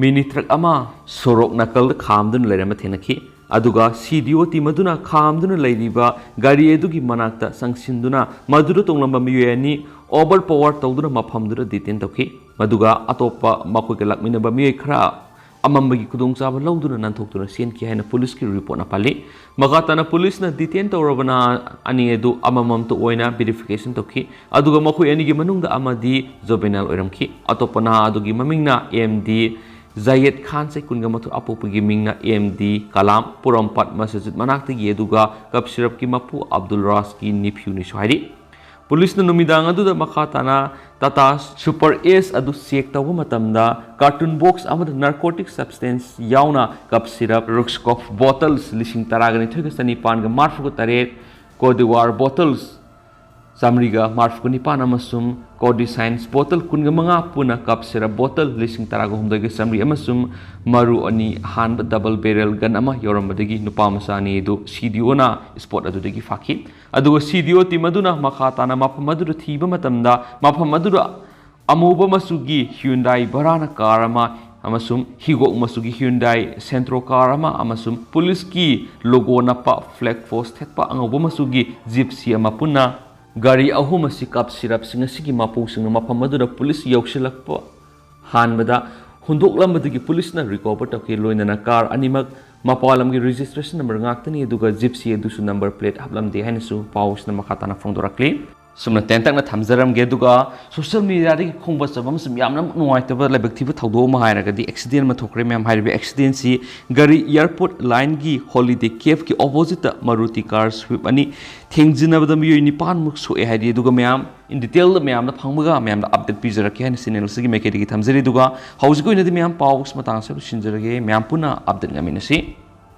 ꯃꯤꯅꯤ ꯇ꯭ꯔꯛ ꯑꯃ ꯁꯣꯔꯣꯛ ꯅꯥꯀꯜꯗ ꯈꯥꯝꯗꯨꯅ ꯂꯩꯔꯝꯕ ꯊꯦꯡꯅꯈꯤ꯫ ꯑꯗꯨꯒ ꯁꯤ ꯗꯤ ꯑꯣ ꯇꯤꯝ ꯑꯗꯨꯅ ꯈꯥꯝꯗꯨꯅ ꯂꯩꯔꯤꯕ ꯒꯥꯔꯤ ꯑꯗꯨꯒꯤ ꯃꯅꯥꯛꯇ ꯆꯪꯁꯤꯟꯗꯨꯅ ꯃꯗꯨꯗ ꯇꯣꯡꯂꯝꯕ ꯃꯤꯑꯣꯏ ꯑꯅꯤ ꯑꯣꯚꯔ ꯄꯥꯋꯔ ꯇꯧꯗꯨꯅ ꯃꯐꯝꯗꯨꯗ ꯗꯤꯇꯦꯟ ꯇꯧꯈꯤ꯫ ꯃꯗꯨꯒ ꯑꯇꯣꯞꯄ ꯃꯈꯣꯏꯒ ꯂꯥꯛꯃꯤꯟꯅꯕ ꯃꯤꯑꯣꯏ ꯈꯔ ꯑꯃꯝꯕꯒꯤ ꯈꯨꯗꯣꯡꯆꯥꯕ ꯂꯧꯗꯨꯅ ꯅꯥꯟꯊꯣꯛꯇꯨꯅ ꯆꯦꯟꯈꯤ ꯍꯥꯏꯅ ꯄꯨꯂꯤꯁꯀꯤ ꯔꯤꯄꯣꯔꯠꯅ ꯄꯜꯂꯤ꯫ ꯃꯈꯥ ꯇꯥꯅ ꯄꯨꯂꯤꯁꯅ ꯗꯤꯇꯦꯟ ꯇꯧꯔꯕ ꯅꯍꯥ ꯑꯅꯤ ꯑꯗꯨ ꯑꯃꯃꯝꯇ ꯑꯣꯏꯅ ꯚꯦꯔꯤꯐꯤꯀꯦꯁꯟ ꯇꯧꯈꯤ꯫ ꯑꯗꯨꯒ ꯃꯈꯣꯏ ꯑꯅꯤꯒꯤ ꯃꯅꯨꯡꯗ ꯑꯃꯗꯤ ꯖꯣꯕꯦꯅꯥꯏꯜ ꯑꯣꯏꯔꯝꯈꯤ꯫ ꯑꯇꯣꯞꯄ ꯅꯍꯥ ꯑꯗꯨꯒꯤ ꯃꯃꯤꯡꯅ ꯑꯦꯝ ꯗꯤ ꯖꯥꯌꯦꯗ ꯈꯥꯟ, ꯆꯍꯤ ꯀꯨꯟꯒ ꯃꯥꯊꯣꯏ, ꯑꯄꯣꯛꯄꯒꯤ ꯃꯤꯡꯅ ꯑꯦꯝ ꯗꯤ ꯀꯂꯥꯝ, ꯄꯣꯔꯣꯝꯄꯥꯠ ꯃꯁꯖꯤꯗ ꯃꯅꯥꯛꯇꯒꯤ, ꯑꯗꯨꯒ ꯀꯞ ꯁꯤꯔꯞꯀꯤ ꯃꯄꯨ ꯑꯕꯗꯨꯜ ꯔꯥꯖꯀꯤ ꯅꯤꯐ꯭ꯌꯨꯅꯤꯁꯨ ꯍꯥꯏꯔꯤ꯫ ꯄꯨꯂꯤꯁꯅ ꯅꯨꯃꯤꯗꯥꯡ ꯑꯗꯨꯗ ꯃꯈꯥ ꯇꯥꯅ ꯇꯥꯇꯥ ꯁꯨꯄꯔ ꯑꯦꯁ ꯑꯗꯨ ꯆꯦꯛ ꯇꯧꯕ ꯃꯇꯝꯗ ꯀꯥꯔꯇꯨꯟ ꯕꯣꯛꯁ ꯑꯃꯗ ꯅꯥꯔꯀꯣꯇꯤꯛ ꯁꯕꯁꯇꯦꯟꯁ ꯌꯥꯎꯅ ꯀꯞ ꯁꯤꯔꯞ, ꯔꯨꯛꯁꯀꯣꯐ ꯕꯣꯇꯜꯁ ꯂꯤꯁꯤꯡ ꯇꯔꯥꯒ ꯅꯤꯊꯣꯏꯒ ꯆꯅꯤꯄꯥꯟꯒ ꯃꯔꯤꯐꯨꯒ ꯇꯔꯦꯠ, ꯀꯣꯗꯤꯋꯥꯔ ꯕꯣꯇꯜꯁ ꯆꯥꯃꯔꯤꯒ ꯃꯔꯤꯐꯨꯒ ꯅꯤꯄꯥꯟ ꯑꯃꯁꯨꯡ ꯀꯣꯗꯤꯁꯥꯏꯟꯁ ꯕꯣꯇꯜ ꯀꯨꯟꯒ ꯃꯉꯥ, ꯄꯨꯟꯅ ꯀꯞ ꯁꯤꯔꯞ ꯕꯣꯇꯜ ꯂꯤꯁꯤꯡ ꯇꯔꯥꯒ ꯍꯨꯝꯗꯣꯏꯒ ꯆꯥꯃꯔꯤ ꯑꯃꯁꯨꯡ ꯃꯔꯨ ꯑꯅꯤ ꯍꯥꯟꯕ ꯗꯕꯜ ꯕꯦꯔꯦꯜ ꯒꯟ ꯑꯃ ꯌꯥꯎꯔꯝꯕꯗꯒꯤ ꯅꯨꯄꯥ ꯃꯆꯥ ꯑꯅꯤ ꯑꯗꯨ ꯁꯤ ꯗꯤ ꯑꯣꯅ ꯁ꯭ꯄꯣꯠ ꯑꯗꯨꯗꯒꯤ ꯐꯥꯈꯤ꯫ ꯑꯗꯨꯒ ꯁꯤ ꯗꯤ ꯑꯣ ꯇꯤꯝ ꯑꯗꯨꯅ ꯃꯈꯥ ꯇꯥꯅ ꯃꯐꯝ ꯑꯗꯨꯗ ꯊꯤꯕ ꯃꯇꯝꯗ, ꯃꯐꯝ ꯑꯗꯨꯗ ꯑꯃꯨꯕ ꯃꯆꯨꯒꯤ ꯍ꯭ꯌꯨꯟꯗꯥꯏ ꯚꯔꯥꯅ ꯀꯥꯔ ꯑꯃ ꯑꯃꯁꯨꯡ ꯍꯤꯒꯣꯛ ꯃꯆꯨꯒꯤ Hyundai Santro car ꯑꯃ ꯑꯃꯁꯨꯡ ꯄꯨꯂꯤꯁꯀꯤ logo ꯅꯞꯄ flag post ꯊꯦꯠꯄ ꯑꯉꯧꯕ ꯃꯆꯨꯒꯤ Gypsy ꯑꯃ ꯄꯨꯟꯅ ꯒꯥꯔꯤ ꯑꯍꯨꯝ ꯑꯁꯤ ꯀꯥꯞ ꯁꯤꯔꯞꯁꯤꯡ ꯑꯁꯤꯒꯤ ꯃꯄꯨꯁꯤꯡꯅ ꯃꯐꯝ ꯑꯗꯨꯗ ꯄꯨꯂꯤꯁ ꯌꯧꯁꯤꯜꯂꯛꯄ ꯍꯥꯟꯕꯗ ꯍꯨꯟꯗꯣꯛꯂꯝꯕꯗꯒꯤ ꯄꯨꯂꯤꯁꯅ recover ꯇꯧꯈꯤ꯫ ꯂꯣꯏꯅꯅ car ꯑꯅꯤꯃꯛ ꯃꯄꯥꯟ ꯂꯝꯒꯤ registration number ꯉꯥꯛꯇꯅꯤ, ꯑꯗꯨꯒ Gypsy ꯑꯗꯨꯁꯨ number plate ꯍꯥꯞꯂꯝꯗꯦ ꯍꯥꯏꯅꯁꯨ ꯄꯥꯎꯁꯤꯅ ꯃꯈꯥ ꯇꯥꯅ ꯐꯣꯡꯗꯣꯔꯛꯂꯤ꯫ ꯁꯨꯝꯅ ꯇꯦꯟꯇꯛꯅ ꯊꯝꯖꯔꯝꯒꯦ꯫ ꯑꯗꯨꯒ social media ꯗꯒꯤ ꯈꯣꯡꯕ ꯆꯕ ꯑꯃꯁꯨꯡ ꯌꯥꯝꯅ ꯅꯨꯡꯉꯥꯏꯇꯕ ꯂꯥꯏꯕꯛ ꯊꯤꯕ ꯊꯧꯗꯣꯛ ꯑꯃ ꯍꯥꯏꯔꯒꯗꯤ accident ꯑꯃ ꯊꯣꯛꯈ꯭ꯔꯦ ꯃꯌꯥꯝ꯫ ꯍꯥꯏꯔꯤꯕ accident ꯁꯤ ꯒꯥꯔꯤ airport line ꯒꯤ Holiday Cafe ꯀꯤ opposite ꯇ Maruti car Swift ꯑꯅꯤ ꯊꯦꯡꯖꯤꯟꯅꯕꯗ ꯃꯤꯑꯣꯏ ꯅꯤꯄꯥꯟꯃꯨꯛ ꯁꯣꯛꯑꯦ ꯍꯥꯏꯔꯤ꯫ ꯑꯗꯨꯒ ꯃꯌꯥꯝ in detail ꯗ ꯃꯌꯥꯝꯗ ꯐꯪꯕꯒ ꯃꯌꯥꯝꯗ update ꯄꯤꯖꯔꯛꯀꯦ ꯍꯥꯏꯅ channel ꯑꯁꯤꯒꯤ ꯃꯥꯏꯀꯩꯗꯒꯤ ꯊꯝꯖꯔꯤ꯫ ꯑꯗꯨꯒ ꯍꯧꯖꯤꯛꯀꯤ ꯑꯣꯏꯅꯗꯤ ꯃꯌꯥꯝ ꯄꯥꯎ ꯃꯇꯥꯡ ꯑꯁꯤꯗ ꯂꯣꯏꯁꯤꯟꯖꯔꯒꯦ꯫ ꯃꯌꯥꯝ ꯄꯨꯟꯅ update ꯉꯥꯏꯃꯤꯟꯅꯁꯤ꯫